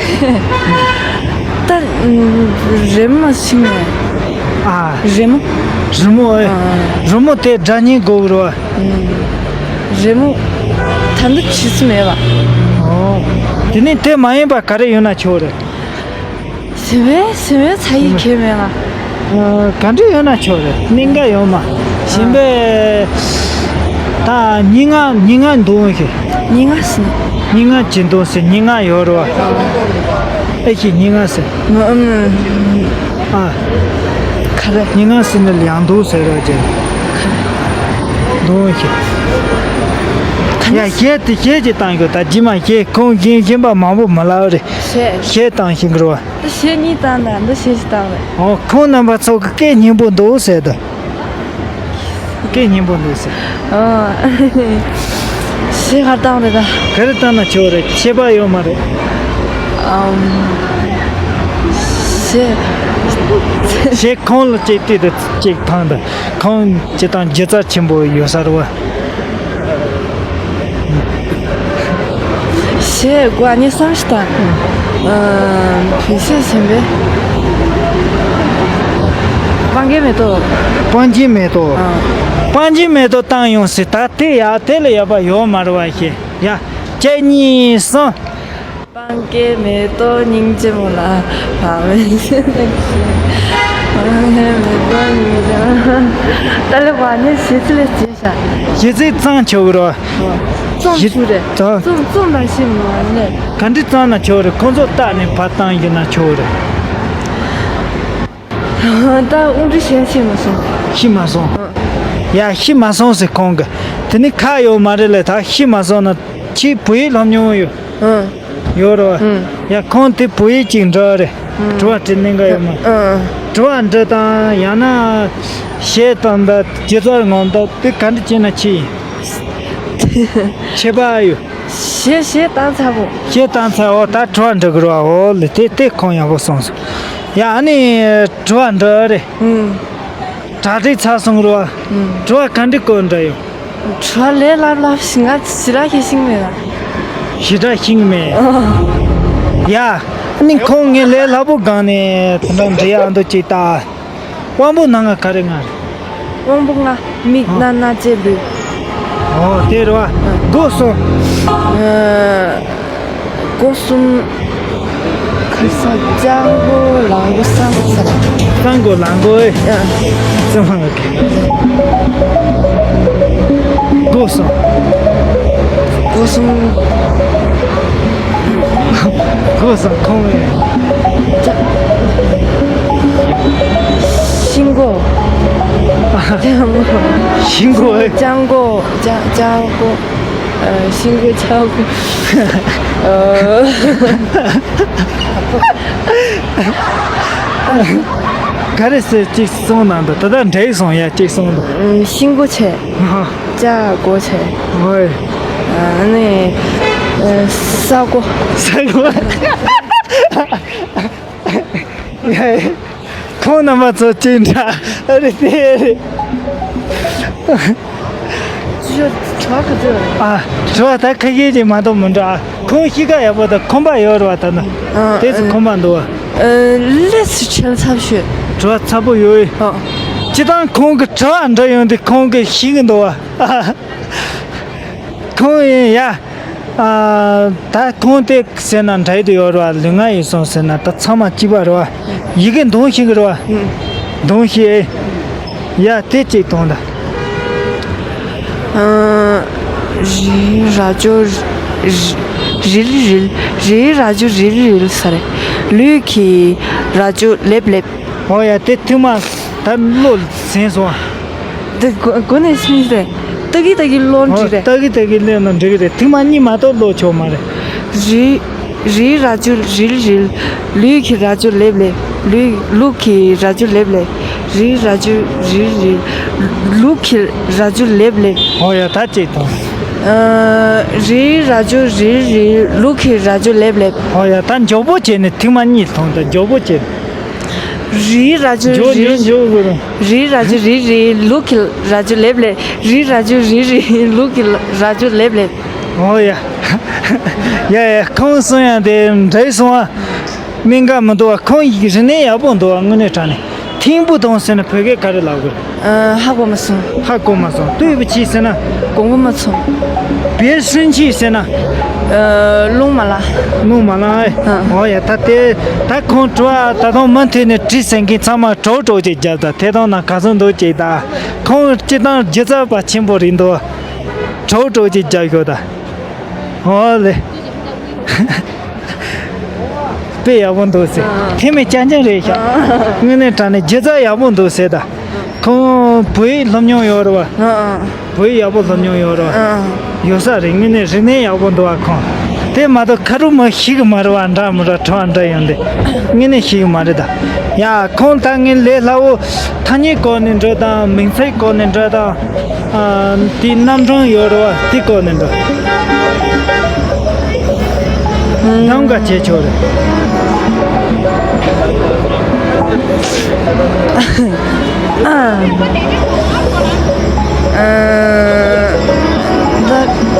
ད་རི་མོ་ཤེས་ནས། ཨ། རི་མོ། རི་མོ་ཨེ། ཨ། རི་མོ་དེ་སྒྲ་སྙན་དགོས་རོ། རི་མོ། ད་འདི་བྱེད་སུ་མེད་པ། ཨོ། དེ་ནས་དེ་མ་ཡིན་པ་ག་རེ་ཡོད་ན་ཆོག་རེད། ཟེར་བའི་ཟེར་བའི་ཚ་ཡིག་ཁྱེར་མེད་ལ། ཨ། ག་འདྲ་ཡོད་ན་ཆོག་རེད་གནད་འགག་ཡོད་མ། གཞན་པའི། ད་སྙན་ངག་སྙན་ངག་འདུག་ཤེས། སྙན་ངག་ཟེར། སྙན་ངག་ཅི་འདུག་ཟེར་སྙན་ངག་ཡོད་རེད་བ། ཨེ་ཤེས་སྙན་ངག་ཟེར། ཨ། ཨ། ག་རེ། སྙན་ངག་ཟེར་ནི་ཡང་འདུག་ཟེར་རོ་ཅེ། འདུག་ཤེས། ཡ་གཞས་དེ་གཞས་ཅིག་བཏང་ཡོད་ད་ཇི་མ་གཞས་ཁོང་གཞན་གཞན་པ་མང་པོ་མ་ལབ་རེད། གཞས། གཞས་བཏང་ཤེས་གི་རེད་བ། གཞས་གཉིས་བཏང་ད་འདི་གཞས་ཤིག་བཏང་རེད། ཨོ་ཁོང་རྣམ་པ་ཚོ་གི་སྐད་སྙན་པོ་འདུག་ཟེར་ད། སྐད་སྙན་པོ་འདུག་ཟེར། ཨོ། གཞས་ག་བཏང་རེད་ད། ག་རེ་བཏང་ན་ཆོག་རེད་ཁྱད་པར་ཡོད་མ་རེད། ཨམ། གཞས། གཞས་ཁོང་ལ་གཅིག་ལྟོས་དང་གཅིག་བཏང་དང་ཁོང་སྤྱིར་བཏང་སྒྱུ་རྩལ་ཆེན་པོ་ཡོད་ས་རེད་བ། གཞས་གོ་ཨ་ནི་བསམ་ཞིག་དང་། ཨ། བོད་གཞས་གཞན་པའི། སྤང་རྒྱན་མེ་ཏོག་སྤང་རྒྱན་མེ་ཏོག་ཨ། སྤང་རྒྱན་མེ་ཏོག་བཏང་ཡོང་ཟེར་ད་དེ་ཡ་དེ་ལས་ཡག་པ་ཡོད་མ་རེད་བ་ཞེས་ཡ། གཅིག་གཉིས་གསུམ། སྤང་རྒྱན་མེ་ཏོག་སྙིང་རྗེ་མོ་ལ་བག་མེད་ཞེས་ནས་ཞེས། སྤང་རྒྱན་མེ་ཏོག་སྙིང་རྗེ་མོ། ད་ལེ་བ་ནི་ཞེས་ཚིག་ལས་བྱེད་བྱ། ཞེ་ཚིག་གཙང་ཆོག་གི་རོ། གཙང་ཞེ་ཆུ་རེད། གཙང་། གཙང་གཙང་དང་ཞིམ་མོ་ནས། ག་འདྲི་གཙང་ན་ཆོག་རེད་ཁོང་ཚོ་བལྟ་ནས་ཕར་བཏང་ཡིན་ན་ཆོག་རེད། ད་དབུ་འདྲི་གཞན་ཤེས་མ་སོང་། ཤི་མ་སོང་། ཡ་ཤི་མ་སོང་ཟེར་ཁོང་གི། དེ་ནི་ཁ་ཡོད་མ་རེད་ལས་ད་ཤི་མ་སོང་ན་ཁྱི་བུ་ཡིས་ལྷམ་མྱོང་ཡོད། ཨང་། ཡོད་རོ། ཨང་། ཡ་ཁོང་དེ་བུ་ཡིས་ཅིག་འདྲ་རེད། ཨང་། དྲི་བ་དྲི་གནད་འགག་ཡོད་མ། ཨང་། དྲི་བ་འདྲི་དང་ཡང་ན་གཞས་བཏང་ད་སྒྱུ་རྩལ་ངོམ་ད་དེ་ག་འདྲ་བྱས་ན་ཁྱི་ཡིན། ཁྱད་པར་ཡོད། གཞས་གཞས་བཏང་ཚར་བོ། གཞས་བཏང་ཚར་བོ་ད་དྲི་བ་འདྲི་གི་རོ་ཨོ་ལེ་དེ་དེ་ཁོང་ཡག་པོ་སོང་སོང་། ཡ་ཨ་ནི་དྲི་བ་འདྲི་རེད། ཨང་། གྲ་སྒྲིག་ཚར་སོང་རོ། ཨང་། དྲི་བ་ག་འདྲི་བཀོད་འདྲ་ཡོད། དྲི་བ་ལས་སླ་སླ་ཞིག་ང་ཞེ་དྲག་ཤེས་ཤིང་མེད་ལ། ཞེ་དྲག་ཤེས་མེད། ཡ། ནི་ཁོང་ངས་ལས་སླ་པོ་སྒང་ནས་དེ་འདྲ་འདྲི་ཡག་འདུག་ཅིག་ལྟ། དབང་པོ་སྣ་ལྔ་ག་རེ་ལྔ་རེད། དབང་པོ་ལྔ། མིག་རྣ་སྣ་ལྕེ་ལུས། ཨོ་དེ་རེད་བ། སྒོ་གསུམ། ཨ། སྒོ་གསུམ། ཁ་སང་ལྕགས་སྒོ་ལག་སྒོ་སྲང་སྲང་། སྲང་སྒོ་ལག་སྒོ་ཨེ། ཨ། སྲང་སྒོ། སྒོ་གསུམ། སྒོ་གསུམ། སྒོ་གསུམ་ཁོང་ཨེ། ལྕགས། ཤིང་སྒོ། ལྕགས་སྒོ། ཤིང་སྒོ་ཨེ། ལྕགས་སྒོ། ལྕགས་ལྕགས་སྒོ། ཤིང་སྒོ་ལྕགས་སྒོ། ག་རེ་ཟེར་གཅིག་གསུངས་ན་འདུག་ད་ལྟ་འདྲེས་སོང་ཡ་གཅིག་གསུངས་འདུག་ཤིང་སྒོ་ཆེ། ལྕགས་སྒོ་ཆེ། ཨོའི། ཨ་ནི། ས་སྒོ། ས་སྒོ། ཡ། ཁོང་རྣམ་པ་ཚོ་ཅི་འདྲ་ཨ་རེ་དེ་རེད། ཅི་ཡོད་གྲོགས་ག་ཚོད་རེད། ཨ། གྲོགས་ད་ཁ་ཤས་ཅིག་མ་གཏོགས་མི་འདྲ། ཁོང་གཤིས་ཀ་ཡག་པོ་དང་ཁོམ་པ་ཡོད་རེད་བ་ད་ནི། ཨ། དེ་ཚོ་ཁོམ་པ་འདུག་བ། ཨ། ལས་སུ་ཁྲལ་ཚབ་ཤོད། གྲོགས་ཚ་པོ་ཡོད། ཨ། སྤྱིར་བཏང་ཁོང་གི་དྲི་བ་འདྲི་ཡོང་དུས་ཁོང་གིས་ཤེས་ཀྱི་འདུག་བ། ཁོང་ཡིན་ཡ། ཨ། ད་ཁོང་དེ་ཟེར་ན་འདྲ་ཡི་དུ་ཡོད་རེད་བ། ལུས་ངག་ཡིད་གསུམ་ཟེར་ན་ད་ཚང་མ་གཅིག་པ་རེད་བ། ཡི་གེ་འདོན་ཤེས་ཀྱི་རེད་བ། འདོན་ཤེས་ཨེ། ཡ་དེ་གཅིག་དང་ད། ཨ། རི་ར་ཅོ་རི་རི་རི་རི། རི་ར་ཅོ་རི་རི་རི་ས་རེད། ལུས་ཀྱི་ར་ཅོ་ལེབ་ལེབ། ཨོ་ཡ་དེ་ཐུག་མ་ད་བློ་ཟིན་སོང་། འདི་གོ་གོ་ནས་སྨིན་རེད། ཏག་གི་ཏག་གི་བློ་འདྲི་རེད། ཏག་གི་ཏག་གི་ལེན་ན་འགྲིག་གི་རེད། ཐུག་མ་གཉིས་མ་གཏོགས་བློ་ཆོག་མ་རེད། རི་རི་ར་ཅུ་རིལ་རིལ། ལུས་ཀྱི་ར་ཅུ་ལེབ་ལེབ། ལུས་ལུག་གི་ར་ཅུ་ལེབ་ལེབ། རི་ར་ཅུ་རིལ་རིལ། ལུག་གི་ར་ཅུ་ལེབ་ལེབ། ཨོ་ཡ་ད་ཅིག་དང་། ཨ། རི་ར་ཅུ་རིལ་རིལ། ལུག་གི་ར་ཅུ་ལེབ་ལེབ། ཨོ་ཡ་ད་མགྱོགས་པོ་བྱས་ནས་ཐུག་མ་གཉིས་ཐོང་ད་མགྱོགས་པོ་བྱས། རི་ར་ཅུ་མགྱོགས་རི་མགྱོགས་མགྱོགས་དགོས་རུང་། རི་ར་ཅུ་རི་རི་ལུག་གི་ར་ཅུ་ལེབ་ལེ། རི་ར་ཅུ་རི་རི་ལུག་གི་ར་ཅུ་ལེབ་ལེ། ཨོ་ཡ། ཡ་ཡ་ཁོང་གསུང་ཡང་དེ་འདྲ་སོང་ཨ། སྨན་ཁང་མི་འདུག་བ། ཁོང་ཡིག་རིག་གནས་ཡག་པོ་འདུག་བ། དངོས་གནས་དྲང་གནས། ཐིམ་བུ་དང་ཟེར་ན་བོད་སྐད་ག་རེ་ལབ་དགོས། ཨ། ཧ་གོ་མ་སོང་། ཧ་གོ་མ་སོང་། ལྟོས་པ་ཅི་ཟེར་ན། དགོངས་པ་མ་ཚོམ། བེར་སྲིན་ཆི་ཟེར་ན། ཨ། རླུང་མ་ལ། རླུང་མ་ལ་ཨེ། ཨ། ཨོ་ཡ་ད་དེ་ད་ཁོང་དྲི་བ་ད་དུང་མུ་མཐུད་ནས་དྲིས་ཟེར་མཁན་ཚང་མ་གྲོགས་གྲོགས་ཅིག་རྒྱབ་ད་དེ་དང་ན་ག་ཚོད་འདུག་ཅིག་ད། ཁོང་སྤྱི་བཏང་སྒྱུ་རྩལ་པ་ཆེན་པོ་རེད་འདུག་གྲོགས་གྲོགས་ཅིག་རྒྱབ་ཤོག་ད། ཨོ་ལེ། དཔེ་ཡག་པོ་འདུག་ཟེར། ཨ། ཐེ་མེ་ཅན་ཅན་རེད་ཤག་ཨ། དངོས་གནས་དྲང་གནས་སྒྱུ་རྩལ་ཡག་པོ་འདུག་ཟེར་ད། ཁོང་བོད་ཡིག་སློབ་མྱོང་ཡོད་རེད་བ། ཨ་ཨ། བོད་ཡིག་ཡག་པོ་སློབ་མྱོང་ཡོད་རེད་བ། ཨ་ཨ། ཡོད་ས་རེད། དངོས་གནས་རིག་གནས་ཡག་པོ་འདུག་བ་ཁོང་། དེ་མ་གཏོགས་ཁ་རུ་མ་ཤེས་གི་མ་རེད་བ། འདྲ་མི་འདྲ་དྲི་བ་འདྲ་ཡོང་དེ། དངོས་གནས་ཤེས་གི་མ་རེད་ད། ཡ་ཁོང་ད་ངའི་ལས་སླ་བོ། ཐ་སྙད་སྐོར་ནས་འགྲོ་དང་མིང་ཚིག་སྐོར་ནས་འགྲོ་དང་། ཨ། དེའི་རྣམ་གྲངས་ཡོད་རེད་བ། དེ་སྐོར་ནས་འགྲོ། གནམ་ག་བྱེད་ཆོག་རེད། ཨ། ཨ། ད་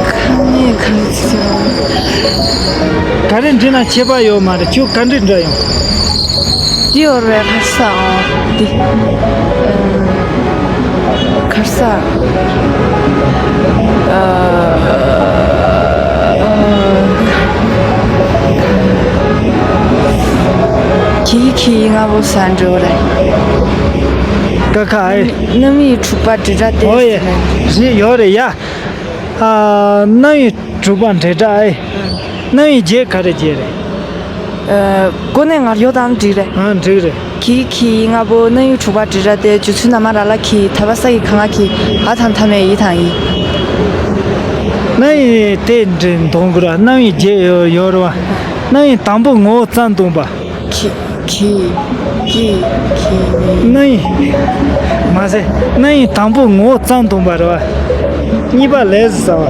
ཁ་ནས་ག་རེ་བྱེད་ཆོག་ག་རེ་འདྲི་ན་ཁྱད་པར་ཡོད་མ་རེད། ཁྱོད་ག་འདྲི་འདྲ་ཡོང་། འདི་ཡོད་རེད། ཁ་ས་འོ་འདི། ཁར་ས། ཁྱི་ཁྱི་ང་བོ་ས་འགྲོ་རེད། ཀ་ཁ་ཨེ། རྣམ་དབྱེ་དྲུག་པ་འབྲེལ་སྒྲ་དེ། ཨོ་ཡེ། རེད་ཡོད་རེད་ཡ། ཨ། རྣམ་དབྱེ་དྲུག་པ་འབྲེལ་སྒྲ་ཨེ། རྣམ་དབྱེ་བརྒྱད་ག་རེ་བརྒྱད་རེད། ཨ། གོ་གནས་ངར་ཡོད་དང་འགྲིག་རེད། ཨ། འགྲིག་རེད། གི་གི་ལྔ་པོ་རྣམ་དབྱེ་དྲུག་པ་འབྲེལ་སྒྲ་དེ་རྗེས་ཚུལ་ན་མ་ར་ལ་གི་ད་བ་ས་ཡི་ག་ང་གི་འ་དང་མཐའ་མེད་ཡི་དང་ཡི། རྣམ་དབྱེ་དེ་འདྲ་འདོན་དགོས་ར། རྣམ་དབྱེ་བརྒྱད་ཡོད་ཡོད་རེད་བ། རྣམ་དབྱེ་དང་པོ་ངོ་བོ་ཙམ་སྟོན་པ། གི་གི་གི་གི། རྣམ་དབྱེ། མ་ཟད་རྣམ་དབྱེ་དང་པོ་ངོ་བོ་ཙམ་སྟོན་པ་རེད་བ། གཉིས་པ་ལས་སུ་ཟ་བ།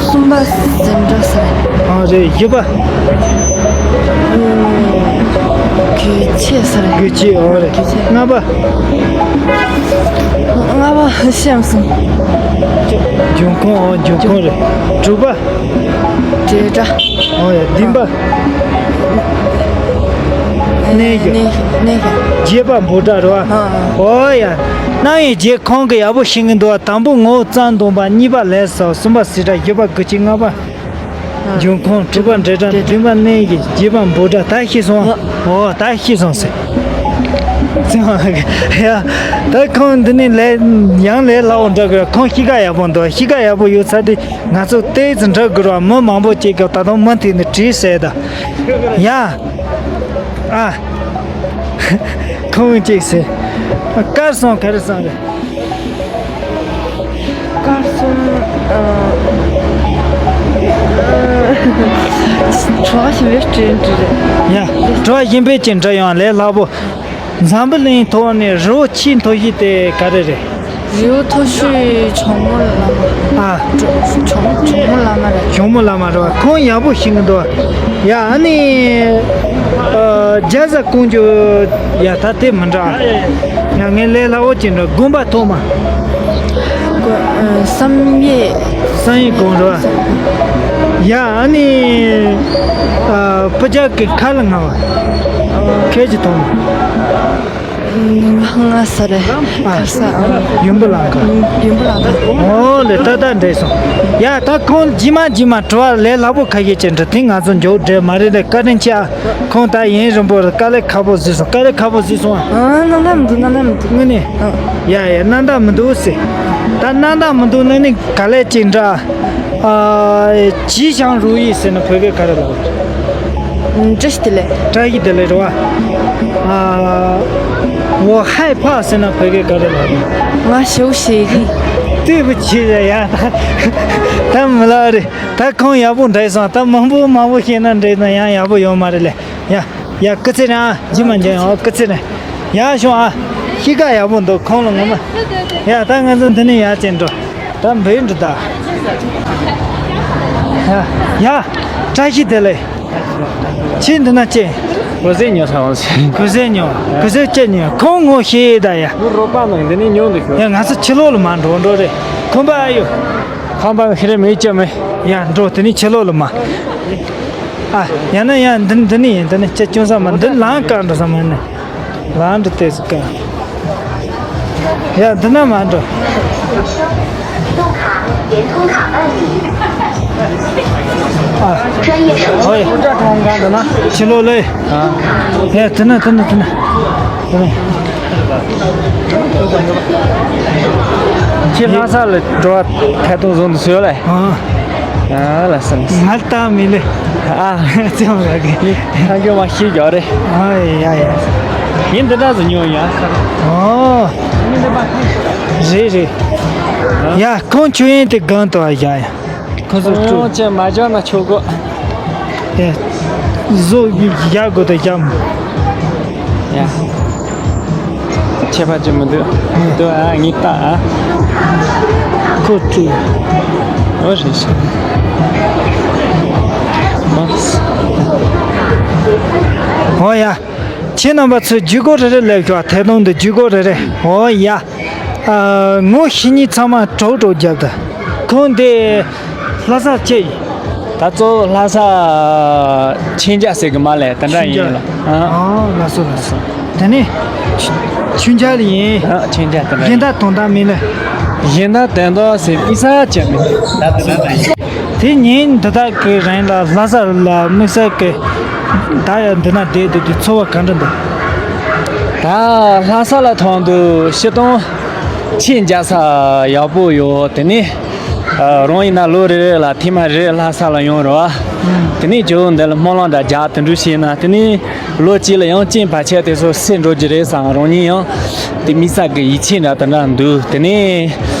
གསུམ་པ་ཟེར་འདྲ་ཟེར། ཨ་རེད། བཞི་པ། ཨུམ། གུས་ཆེ་ཟེར། གུས་ཆེ། ཨ་རེད། གུས་ཆེ། ལྔ་པ། ལྔ་པ་ཤེས་མ་སོང་། འབྱུང་ཁུངས། ཨོ། འབྱུང་ཁུངས་རེད། དྲུག་པ། འབྲེལ་སྒྲ། ཨོ་ཡ། བདུན་པ། གནས་གཞི། གནས་གནས་གཞི། བརྒྱད་པ་འབོད་སྒྲ་རེད་བ། ཨ་ཨ། ཨོ་ཡ། རྣམ་དབྱེ་བརྒྱད་ཁོང་གིས་ཡག་པོ་ཤེས་ཀྱི་འདུག་བ། དང་པོ་ངོ་བོ་ཙམ་སྟོན་པ། གཉིས་པ་ལས་སུ་ཟ་བ། གསུམ་པ་བྱེད་སྒྲ། བཞི་པ་གུས་ཆེ། ལྔ་པ། འབྱུང་ཁུངས། དྲུག་པ་འབྲེལ་སྒྲ། བདུན་པ་གནས་གཞི། བརྒྱད་པ་འབོད་སྒྲ། ད་ཤེས་སོང་ཨ། ཨོ་ད་ཤེས་སོང་ཟེར། ཡ། ད་ཁོང་འདི་ནས་ལས་ཡང་ལས་སླ་བོ་འདྲ་གི། ཁོང་གཤིས་ཀ་ཡག་པོ་འདུག་གཤིས་ཀ་ཡག་པོ་ཡོད་ས་དེ་ང་ཚོ་ཏོག་ཙམ་འདྲ་གི་ར། མི་མང་པོ་ཅིག་གིས་ད་དུང་མུ་མཐུད་ནས་དྲིས་ཟེར་ད། ཡ། ཨ། ཁོང་ཅིག་ཟེར། དཀར་སོང་ག་རེ་སོང་རེད། དཀར་གསུམ། ཨ། ཨ། དྲི་བ་གཞན་པ་ཅིག་འདྲི་རེད། ཡ། དྲི་བ་གཞན་པ་ཅིག་འདྲི་ཡོང་། ལས་སླ་པོ། འཛམ་བུ་གླིང་ཐོག་ནས་རི་བོ་ཆེས་མཐོ་ཤོས་དེ་ག་རེ་རེད། རི་བོ་མཐོ་ཤོས་ཇོ་མོ་བླ་མ། ཨ། ཇོ་ཇོ་ཇོ་མོ་བླ་མ་རེད། ཇོ་མོ་བླ་མ་རེད་བ། ཁོང་ཡག་པོ་ཤེས་ཀྱི་འདུག་ཡ། ཨ་ནི། ཨ། རྒྱ་བཟའ་ཀོང་ཇོ། ཡ། ད་དེ་མི་འདྲ། ཡ། ངས་ལས་སླ་བོ་ཅིག་འདྲི། དགོན་པ་ཐོག་མ། དགོན། ཨ། བསམ་ཡས། བསམ་ཡས་དགོན་རེད་བ། ཡ། ཨ་ནི། ཨ། སྤུ་རྒྱལ་གྱི་ཁ་ལ་ང་བ། སྐད་ཅིག་གཏོང་། ང་ས་རེད། ཨ། ཁ་ས། ཨ། ཡུམ་བུ་ལང་ཁ། ཡུམ་བུ་ལང་ཁ། ཨོ་ལེ། ད་ད་འདྲེས་སོང་། ཡ། ད་ཁོང་རྗེས་མ་རྗེས་མ་དྲི་བ་ལས་སླ་པོ་ཁ་ཤས་ཅིག་འདྲི། དེ་ང་ཚོ་མགྱོགས་འདྲེས་མ་རེད་ལེ། བཀའ་དྲིན་ཆེ་ཨ། ཁོང་ད་ཡུན་རིང་པོ་རེད། དཀའ་ལས་ཁག་པོ་བཟོས་སོང་། དཀའ་ལས་ཁག་པོ་བཟོས་སོང་ཨ། ཨ། ནང་ད་མི་འདུག་ནང་ད་མི་འདུག་དངོས་གནས། ཨ། ཡ་ཡ། ནང་ད་མི་འདུག་ཟེར། ད་ནང་ད་མི་འདུག་ནང་ནས་ག་ལས་ཅིག་འདྲ། ཨ། 吉祥如意 ཟེར་ན་བོད་སྐད་ག་རེ་ལབ། བཀྲ་ཤིས་བདེ་ལེགས། བཀྲ་ཤིས་བདེ་ལེགས་རེད་བ། ཨ། 我害怕 ཟེར་ན་བོད་སྐད་ག་རེ་ལབ། 我羞血的། 对不起 རེད་ཡ། ད་ད་མི་ལབ་རེད། ད་ཁོང་ཡག་པོ་འདྲེས་སོང་། ད་མང་པོ་མང་པོ་བཤད་ན་འདྲེས་ན་ཡང་ཡག་པོ་ཡོད་མ་རེད་ལེ། ཡ། ཡ། སྐུ་ཚེ་རིང་ཨ། རྗེས་མ་མཇལ་ཡོང་། སྐུ་ཚེ་རིང་། ཡ། བྱུང་ཨ། གཤིས་ཀ་ཡག་པོ་འདུག་ཁོང་ལ་ངོ་མ། ཡ། ད་ང་ཚོ་འདི་ནས་ཡར་ཅིག་འགྲོ། ད་འབུད་འགྲོ་ད། ཡ། ཡ། བཀྲ་ཤིས་བདེ་ལེགས། ཁྱེད་འདི་ན་ཅི། གོས་ཟས་ཉོ་ས་འོང་ཟེར། གོས་ཟས་ཉོ། གོས་ཟས་ཅི་ཉོ། ཁོང་ངོ་ཤེས་ད་ཡ། ངའི་རོགས་པ་ནང་འདི་ནས་ཉོ་འདུག་ཤོག་ཡ། ང་ཚོ་ཕྱི་ལོགས་ལ་མ་འགྲོ་འགྲོ་རེད། ཁང་པ་ཨ་ཡོ། ཁང་པ་ཁེ་རེ་མེད་ཅི་མེད། ཡ། འགྲོ། དེ་ནས་ཕྱི་ལོགས་ལ་མ། ཨ། ཡང་ན་ཡང་འདི་འདི་ནི་ཡིན། འདི་ནི་ཅི་སྐྱོན་ས་མ། འདི་ལམ་བཀག་འགྲོ་ས་མ་ནི། ལམ་འགྲོ་དེ་ཟིག་ག་ཡ། འདི་ན་མ་འགྲོ། ཨ། ཧོ་ཡ། ཕྱི་ལོགས་ལ། ཨ། ཡ། འདི་ན་འདི་ན་འདི་ན་འདི་ན། ཁྱེད་ལྷ་ས་ལ་འགྲོ་བ་ཐད་གཏོང་བཟོ་འདུག་ཟེར་ལེ། ཨ། ཨ་ལ་སང་། ང་ལྟ་མི་ལེ། ཨ། ཙེ་མ་ར་གི། ཁ་འགྱོ་མ་ཤེས་རྒྱུ་རེད། ཨ་ཡ་ཡ། ཡིན་འདི་འདྲ་ཟིག་ཉོ་ཡ། ཨོ། རེད་རེད། ཡ། ཁོང་ཆོས་ཡིན་དེ་གང་དུ་བ་ཡ་ཡ། ཁོ་ཚོ་ཁོང་ཅན་མ་བྱོན་ན་ཆོག་གོ། ཨེ། བཟོ་ཡག་དགོས་དང་ཡག་མོ། ཡ། ཁྱད་པར་ཅི་མི་འདུག་འདུག་ཨ། ངས་ལྟ་ཨ། ཁོ་ཚོས། ཨོ་རེད་ཤག་ཨོ་ཡ། ཁྱེད་རྣམ་པ་ཚོས་བརྒྱུད་སྐོར་རེ་རེ་ལེབ་ཤོག་ཐད་གཏོང་འདི་བརྒྱུད་སྐོར་རེ་རེ། ཨོ་ཡ། ཨ། ངོ་ཤེས་མཁན་ཚང་མ་གྲོགས་གྲོགས་རྒྱབ་དང་། ཁོང་འདི་ལྷ་ས་ཅི་ཡིན། ད་གཙོ་བོ་ལྷ་ས་མཁྱེན་རྒྱ་ཟེར་གི་མ་ལས་དེ་འདྲ་ཡིན་ལ། ཨ། ཨ། ལགས་སོ་ལགས་སོ། དེ་ནས་མཁྱེན་རྒྱ་ལ་ཡིན། ཨ། མཁྱེན་རྒྱ་དེ་འདྲ་ཡིན། གཞན་དག་དོན་དག་མིན་ལ། གཞན་དག་དོན་དག་ཟེར་དམིགས་བསལ་ཅི་མིན། ད་དེ་འདྲ་འདྲ་ཡིན། དེ་ཉིན་འདི་དག་གི་རིང་ལ་ལྷ་ས་ལ་དམིགས་བསལ་གི་ད་ཡང་འདི་ན་བསྡད་དེ་དུས་ཚོར་བ་ག་འདྲ་འདུག་ད་ལྷ་ས་ལ་ཐོན་དུས་སྤྱིར་བཏང་ཁྱེད་མཇལ་ས་ཡག་པོ་ཡོད། དེ་ནས་ཨ། རང་ཡིན་ན་ལོ་རེ་རེ་ལ་ཐེངས་མ་རེ་ལྷ་ས་ལ་ཡོང་རོགས། དེ་ནས་ཇོ་བོ་འདི་ལ་སྨོན་ལམ་འདྲ་རྒྱག་དེ་འདྲ་བྱས་ན། དེ་ནས་ལོ་གཅིག་ལ་ཡང་རྐྱེན་བར་ཆད་དེ་ཚོ་སེལ་འགྲོ་རྒྱུ་རེད་བསམ། རང་ཉིད་ཡང་དེ་དམིགས་བསལ་གི་ཡིད་ཆེས་འདྲ་དེ་འདྲ་འདུག་དེ་ནས་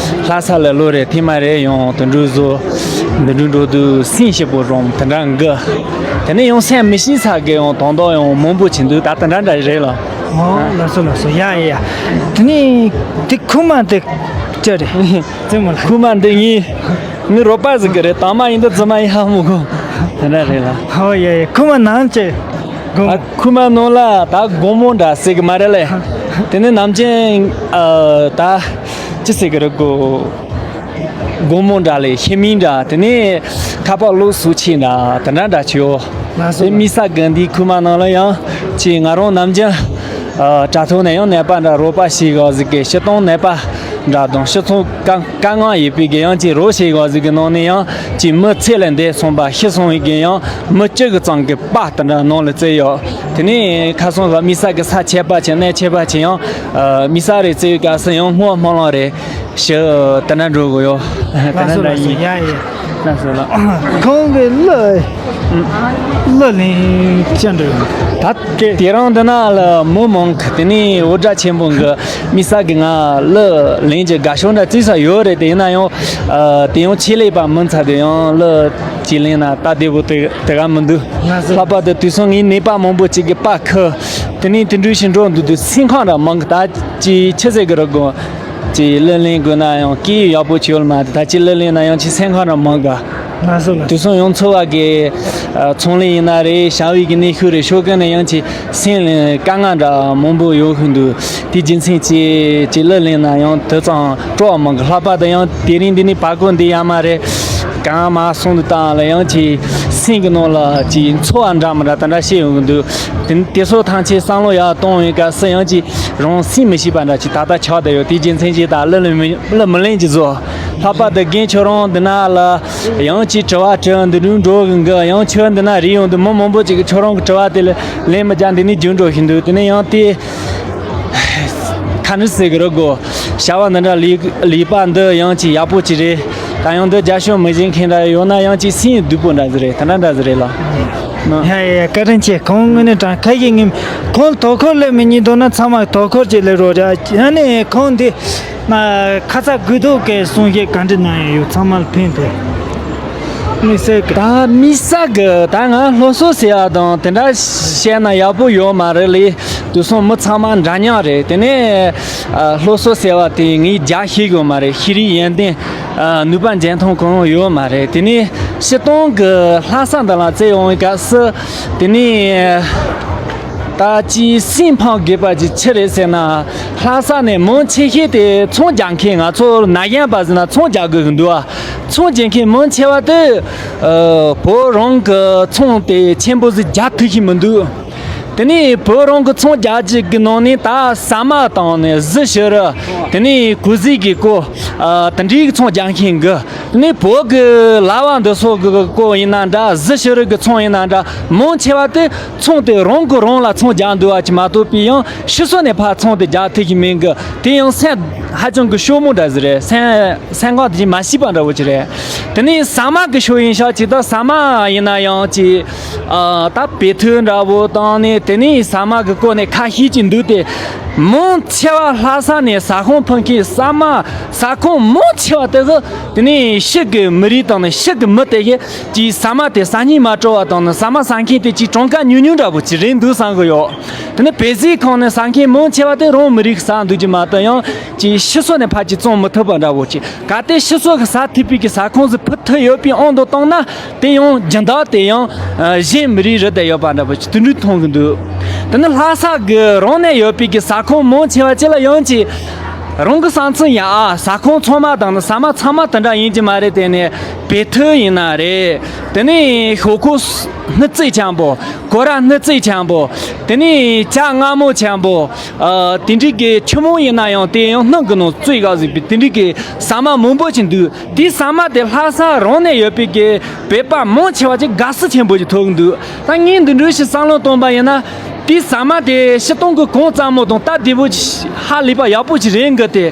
ལྷ་ས་ལ་ལོ་རེ་ཐེངས་མ་རེ་ཡང་དེ་འདྲ་བཟོ། འདི་འདྲ་འགྲོ་དུས་སེམས་སྐྱིད་པོ་རང་དེ་འདྲ་འགི། དེ་ནས་ཡང་སེམས་མི་ཤེས་ས་གི་ཡང་དོན་དག་ཡང་མང་པོ་བྱེད་འདུག་ད་དེ་འདྲ་འདྲ་རེད་ལ། ཨོ། ལགས་སོ་ལགས་སོ། ཡ་ཡ་ཡ། དེ་ནས་དེ་ཁུག་མ་དེ་ཅི་རེད། རྩེད་མོ་ལ། ཁུག་མ་འདི་ངའི་ངའི་རོགས་པ་ཟིག་གི་རེད། དང་མ་ཡིན་འདི་རྫུན་མ་ཡིན་ཧ་མི་གོ། དེ་འདྲ་རེད་ལ། ཨོ་ཡ་ཡ། ཁུག་མ་ནང་ཅི་དགོ། ཨ། ཁུག་མ་ནང་ལ་ད་སྒོར་མོ་འདྲ་ཟེར་གི་མ་རེད་ལེ། དེ་ནས་ནམ་རྒྱུན་ཨ། ད་ཅི་ཟེར་གི་རེད་གོ། སྒོར་མོ་འདྲ་ལས་ཤི་མིན་འདྲ། དེ་ནས་ཁ་པར་ལོག་སུ་ཆེ་འདྲ་དེ་འདྲ་འདྲ་ཆེའོ། ལགས་སོ། དེ་དམིགས་བསལ་གི་འདི་ཁུག་མ་ནང་ལ་ཡང་ཅི་ང་རང་ནམ་རྒྱུན་ཨ། དྲ་ཐོག་ནས་ཡང་ནད་པ་འདྲ་རོགས་པ་བྱེད་དགོས་ཟིག་གི་སྤྱིར་བཏང་ནད་པ་འདྲ་དང་སྤྱི་ཚོགས་དཀའ་དཀའ་ངལ་ཡོད་པའི་གི་ཡང་ཅི་རོགས་བྱེད་དགོས་ཟིག་གི་ནང་ནས་ཡང་ཅི་མི་ཚེ་ལས་འདས་སོང་པ་ཤི་སོང་བའི་གི་ཡང་མི་བཅུ་གི་ཙམ་གི་པར་དེ་འདྲ་ནང་ལ་བཙལ་ཡོད། དེ་ནས་ཁ་སང་ལ་དམིགས་བསལ་གི་ས་ཁྱད་པར་ཅན་གནས་ཁྱད་པར་ཅན་ཡང་ཨ། དམིགས་བསལ་རེ་བཙལ་བའི་སྐབས་སུ་ཡང་སྔོ་སྨོན་ལམ་རེ་ཞུ་དེ་འདྲ་འགྲོ་དགོས་ཡོད། དེ་ལགས་འདྲ་སོ་འདྲ་ལགས་སོ། ཡིན། ཡ་ཡ། ལགས་སོ་ལགས། ཁོང་གི་གླུ་གླུ་ལེན་ཅི་འདྲ་ཡོད། ད་དེ་རང་འདི་ན་ལ་མི་མང་གི་དེ་ནས་འུར་སྒྲ་ཆེན་པོ་གི་དམིགས་བསལ་གི་ང་གླུ་ལེན་གྱི་དགའ་ཕྱོགས་འདྲ་བརྩི་ས་ཡོད་རེད། དེ་ཡིན་ན་ཡང་ཨ། དེ་ཡང་ཆེད་ལས་པ་མིན་ཚ་དེ་ཡང་གླུ་ཅིག་ལེན་ན་སྟབས་བདེ་པོ་དེ་དེ་ག་མི་འདུག་ལགས་སོ། ལྷག་པར་དུ་དུས་སང་ངའི་ནད་པ་མང་པོ་ཅིག་གི་པར་ཁུར། དེ་ནས་དེ་འདྲ་ཞིག་འགྲོ་འདུག་དུས་སེམས་ཁམས་འདྲ་མང་གི་ད་ཅི་ཆི་ཟེར་གི་རེད་གོ། ཅི་གླུ་ལེན་དགོས་ན་ཡང་སྐད་ཡིག་ཡག་པོ་ཅིག་ཡོད་མ་རེད། ད་ཅི་གླུ་ལེན་ན་ཡང་ཅི་སེམས་ཁམས་འདྲ་མང་གི། ལགས་སོ་ལགས། དུས་སང་ཡང་འཚོ་བ་གི་ཨ། ཚོང་ལས་ཡིན་ན་རེད། བྱ་བའི་གི་གནོན་ཤུགས་རེད། ཕྱོགས་གང་ནས་ཡང་ཅི་སེམས་ལ་དཀའ་ངལ་འདྲ་མང་པོ་ཡོད་ཤིན་འདུག་དེ་རྒྱུ་མཚན་ཅི་ཅི་གླུ་ལེན་ན་ཡང་དེ་ཙམ་སྤྲོ་བ་མང་གི། ལྷག་པར་དུ་ཡང་དེ་རིང་འདི་ནས་བར་སྐོར་འདི་ཡ་མ་རེད། གང་མ་སོང་དུ་བཏང་ལ་ཡང་ཅི་ སེམས་ཀྱི་ནང་ལ་ཅིག་ཚོར་བ་འདྲ་མི་འདྲ་དེ་འདྲ་བཤད་ཡོང་གི་འདུག་དེ་དེ་ཚོ་ཐམས་ཅད་བསམ་བློ་ཡར་གཏོང་བའི་སྐབས་སུ་ཡང་ཅིག་རང་སེམས་མི་ཤེས་པ་འདྲ་ཅིག་ད་ལྟ་ཆགས་བསྡད་ཡོད། དེའི་རྒྱུ་མཚན་གྱིས་ད་གླུ་ལ་མི་གླུ་མི་ལེན་གྱི་བཟོ། ལྷག་པར་དུ་རྒན་ཁྱོད་རང་འདི་ན་ལ་ཡང་ཅིག་དྲི་བ་དྲི་འདི་འདྲ་འགྲོ་གི་འགི། ཡང་ཁྱོད་འདི་ན་རིག་ཡོང་དུས་མི་མང་པོ་ཅིག་གིས་ཁྱོད་རང་གི་དྲི་བ་དེ་ལ་ལན་མི་རྒྱག་འདི་ནས་རྒྱུན་འགྲོ་བཞིན་འདུག་དེ་ནས་ཡང་དེ། ག་འདྲ་ཟེར་གི་རེད་གོ། བྱ་བ་འདི་འདྲ་ལས་ལས་པ་འདི་ཡང་ཅིག་ཡག་པོ་ཅིག་རེད། ད་ཡང་འདི་རྒྱབ་སྐྱོར་མི་བྱེད་མཁན་འདྲ་ཡོད་ན་ཡང་ཅིག་སེམས་སྡུག་པོ་འདྲ་ཟིག་རེད། དེ་འདྲ་འདྲ་ཟིག་རེད་ལ། ཡ་ཡ་བཀའ་དྲིན་ཆེ། ཁོང་དངོས་གནས་དྲང་ཁ་ཡིག་ངིམ། ཁོང་དོ་ཁུར་ལས་མི་ཉིད་དོ་ན་ཚང་མ་དོ་ཁུར་ཅིག་ལས་རོགས་ར། ཡང་ནས་ཁོང་འདི་ང་ཁ་ཚ་དགོས་གཏུགས་ཀྱི་གསུང་བཤད་ག་འདྲ་གནང་ཡ་ཡོད་ཚང་མ་ལ་ཕན་ཐོགས། དམིགས་བསལ་གི་ད་དམིགས་བསལ་གི་ད་ང་སློབ་གསོ་ཟེར་ཡ་དང་དེ་འདྲ་བཤད་ན་ཡག་པོ་ཡོད་མ་རེད་ལས། དུས་སང་མི་ཚང་མ་འདྲ་མཉམ་རེད། དེ་ནས་ཨ་སློབ་གསོ་ཟེར་བ་དེ་ངས་རྒྱག་ཤེས་གི་ཡོད་མ་རེད། ཤེས་རིག་ཡོན་ཏན་ཨ་ནུས་པ་འཇོན་ཐང་གང་ཡང་ཡོད་མ་རེད། དེ་ནས་སྤྱིར་བཏང་གི་ལྷ་ས་འདི་ལ་བཙལ་ཡོང་བའི་སྐབས་སུ་དེ་ནས་ད་ཅིག་སེམས་ཕམ་དགོས་པ་ཅིག་ཆི་རེད་ཟེར་ན། ལྷ་ས་ནས་མང་ཆེ་ཤོས་དེ་ཚོང་རྒྱག་མཁན། ང་ཚོ་ན་གཞོན་པ་ཟེར་ན་ཚོང་རྒྱག་དགོས་གི་འདུག་ཨ། ཚོང་རྒྱག་མཁན་མང་ཆེ་བ་དེ་ཨ་བོད་རང་གི་ཚོང་དེ་ཆེན་པོ་ཟིག་རྒྱག་ཐུབ་ཀྱི་མི་འདུག་དེ་ནས་བོད་རང་གི་ཚོང་རྒྱག་རྒྱུ་གི་ནང་ནས་ད་ཟ་མ་དང་ནས་གཟི་བྱུ་རུ། དེ་ནས་གོས་གཟིག་གི་སྐོར། ཨ་དེ་འདྲའི་གི་ཚོང་རྒྱག་མཁན་གི། དེ་ནས་བོད་གི་ལྭ་བ་འདི་ཚོ་གི་སྐོར་ཡིན་ན་འདྲ། གཟི་བྱུ་རུ་གི་ཚོང་ཡིན་ན་འདྲ། མང་ཆེ་བ་དེ་ཚོང་དེ་རང་གི་རང་ལ་ཚོང་རྒྱག་འདུག་བ་ཅིག་མ་གཏོགས་པའི་ཡང་ཕྱི་སོ་ནས་ཕར་ཚོང་དེ་རྒྱག་ཐུབ་ཀྱི་མིན་གི། དེ་ཡང་སེམས་ཧ་ཅང་གི་ཤོར་མོ་འདྲ་ཟིག་རེད། སེམས་སེམས་ཁམས་དེ་ཅིག་མ་ཤེས་པ་འདྲ་བོ་ཅིག་རེད། དེ་ནས་ཟ་མ་གི་ཕྱོགས་ཡིན་ཤག་ཅིག་ད་ཟ་མ་ཡིན་ན་ཡང་ཅིག་ཨ་ད་བེ་ཐུ་འདྲ་བོ་བཏང་ནས་དེ་ནས་ཟ་མ་གི་སྐོར་ནས་ཁ་ཤས་ཅིག་འདུག་སྟེ། མང་ཆེ་བ་ལྷ་ས་ནས་ཟ་ཁང་ཕུད་མཁན་ཟ་མ་ཟ་ཁང་མང་ཆེ་བ་དེ་གི་དེ་ནས་ཕྱི་གི་མི་རིགས་དང་ནི་ཕྱི་གི་མི་དེ་གི་ཅིག་ཟ་མ་དེ་ཟ་སྙིང་མ་བྲོ་བ་དང་ནི་ཟ་མ་ཟ་མཁན་དེ་ཅིག་གྲངས་ཀ་ཉུང་ཉུང་འདྲ་བོ་ཅིག་རེད་འདུག་བསམ་གི་ཡོད། དེ་ནི་བེ་ཟིག་ཁང་ནས་ཟ་མཁན་མང་ཆེ་བ་དེ་རང་མི་རིགས་ཟ་འདུག་གི་མ་གཏོགས་ཡང་ཅིག་ཕྱི་སོ་ནས་ཕར་ཅིག་བཙོང་མི་ཐུབ་པ་འདྲ་བོ་ཅིག་གལ་ཏེ་ཕྱི་སོ་གི་ཟ་ཐུབ་པའི་གི་ཟ་ཁང་ཟིག་ཕུད་ཐུབ་ཡོད་པའི་དབང་དུ་བཏང་ན། དེ་ཡང་སྦྱིན་བདག་དེ་ཡང་ཨ་གཞན་མི་རིགས་རེད་བསྡད་ཡོད་པ་འདྲ་པོ་ཅིག་དེ་འདྲ་མཐོང་གི་འདུག་དེ་ནི་ལྷ་ས་གི་རང་ནས་ཡོད་པའི་གི་ཟ་ཁང་མང་ཆེ་བ་ཅིག་ལ་ཡང་ཅིག་རང་གི་བསམ་ཚུལ་ཡང་ཨ་ཟ་ཁང་ཚང་མ་དང་ནི་ཟ་མ་ཚང་མ་དེ་འདྲ་ཡིན་གྱི་མ་རེད། དེ་ནས་བེ་ཐུ་ཡིན་ན་རེད། དེ་ནས་ཞོག་ཁོག་སྣུ་རྩེ་ཆེན་པོ། གོ་ར་སྣུ་རྩེ་ཆེན་པོ། དེ་ནས་ཇ་མངར་མོ་ཆེན་པོ། ཨ་དེ་འདྲའི་གི་ཆུ་མོ་ཡིན་ན་ཡང་དེ་ཡང་སྣུམ་གི་ནང་བཙོས་ག་ཟིག་པའི་དེ་འདྲའི་གི་ཟ་མ་མང་པོ་ཅིག་འདུག་དེའི་ཟ་མ་དེ་ལྷ་ས་རང་ནས་ཡོད་པའི་གི་བོད་པ་མང་ཆེ་བ་ཅིག་དགའ་བསུ་ཆེན་པོ་ཅིག་ཐོབ་ཀྱི་འདུག་ད་ངས་འདི་འདྲ་ཞིག་བསམ་བློ་གཏོང་པ་ཡིན་ན། དེའི་ཟ་མ་དེ་ཕྱི་སྟོང་གི་གོང་ཙམ་མོ་དང་སྟབས་བདེ་པོ་ཅིག་ཧ་ལས་པ་ཡག་པོ་ཅིག་རེད་འགི། དེ་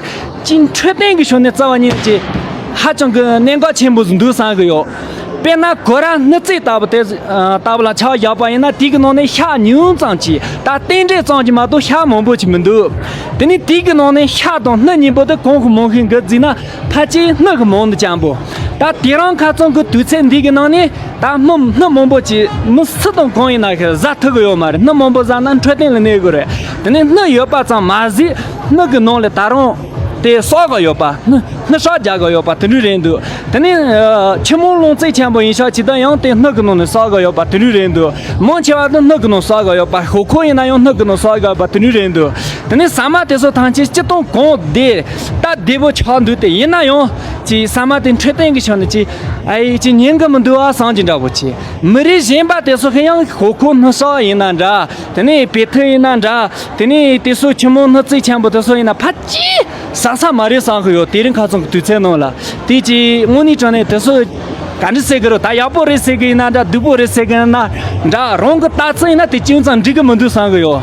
ཅིག་འཕྲོད་བསྟེན་གི་ཕྱོགས་ནས་རྩ་བ་ཉིད་ཀྱི་ཧ་ཅང་གི་གནད་འགག་ཆེན་པོ་ཟིག་འདུག་བསམ་གི་ཡོད། དཔེར་ན་གོ་ར་སྣུ་རྩེ་ལྟ་བུ་དེ་ལྟ་བུ་ལ་ཆ་བཞག་པ་ཡིན་ན། དེ་གི་ནང་ནས་ཤ་ཉུང་ཙམ་ཅིག་ད་རྟེན་འབྲེལ་ཙམ་ཅིག་མ་གཏོགས་ཤ་མང་པོ་ཅིག་མི་འདུག་དེ་ནས་དེ་གི་ནང་ནས་ཤ་དང་སྣུ་གཉིས་པོ་དེ་གང་གི་མང་གི་འགི་བརྩིས་ན། ཕལ་ཆེར་སྣུ་གི་མང་དུ་ཅན་པོ། ད་དེ་རིང་ཁ་སང་གི་དུས་ཚོད་འདི་གི་ནང་ནས་ད་མི་སྣུ་མང་པོ་ཅིག་མི་སུ་དང་གང་ཡིན་ན་གི་ཟ་ཐུབ་གི་ཡོད་མ་རེད། སྣུ་མང་པོ་ཟ་ན་འཕྲོད་བསྟེན་ལ་གནོད་གི་རེད། དེ་ནས་སྣུ་ཡོད་པ་ཙམ་མ་ཟད་སྣུ་གི་ནང་ལ་ད་རུང་དེ་བསགས་གི་ཡོད་པ། སྣུ་སྣུ་ཤག་རྒྱག་གི་ཡོད་པ་དེ་འདྲ་རེད་འདུག་དེ་ནས་ཨ་ཆུ་མོ་རླུང་རྩེ་ཆེན་པོ་ཡིན་ཤག་ཅིག་ད་ཡང་དེ་སྣུ་གི་ནང་ནས་བསགས་གི་ཡོད་པ་དེ་འདྲ་རེད་འདུག་མང་ཆེ་བ་དེ་སྣུ་གི་ནང་བསགས་གི་ཡོད་པ། ཞོག་ཁོག་ཡིན་ན་ཡང་སྣུ་གི་ནང་བསགས་གི་ཡོད་པ་དེ་འདྲ་རེད་འདུག་དེ་ནས་ཟ་མ་དེ་ཚོ་ཐམས་ཅད་སྤྱིར་བཏང་གང་བདེ་སྟབས་བདེ་པོ་ཆགས་འདུག་དེ་ཡིན་ན་ཡང་ཅིག་ཟ་མ་དེ་འཕྲོད་བསྟེན་གི་ཕྱོགས་ནས་ཅིག་ཨ་ཡེ་ཅིག་ཉན་གི་མི་འདུག་ཨ་བསམ་གྱི་འདྲ་པོ་ཅིག་མི་རིགས་གཞན་པ་དེ་ཚོ་གི་ཡང་ཞོག་ཁོག་སྣུ་ཤག་ཡིན་ན་འདྲ། དེ་ནས་བེ་ཐུ་ཡིན་ན་འདྲ། དེ་ནས་དེ་ཚོ་ཆུ་མོ་སྣུ་རྩེ་ཆེན་པོ་དེ་ཚོ་ཡིན་ན་ཕལ་ཆེར་ཟ་ས་མ་རེད་བསམ་གི་ཡོད། དེ་རིང་ཁ་སང་གི་དུས་ཚོད་ནང་ལ་དེ་ཅིག་དངོས་གནས་དྲང་གནས་དེ་ཚོ་ག་འདྲ་ཟེར་གི་རེད། ད་ཡག་པོ་རེད་ཟེར་གི་ཡིན་ན་འདྲ། སྡུག་པོ་རེད་ཟེར་གི་ཡིན་ན་འདྲ། རང་གི་ལྟ་ཚུལ་ཡིན་ན་དེ་ཅུང་ཙམ་འགྲིག་གི་མི་འདུག་བསམ་གི་ཡོད།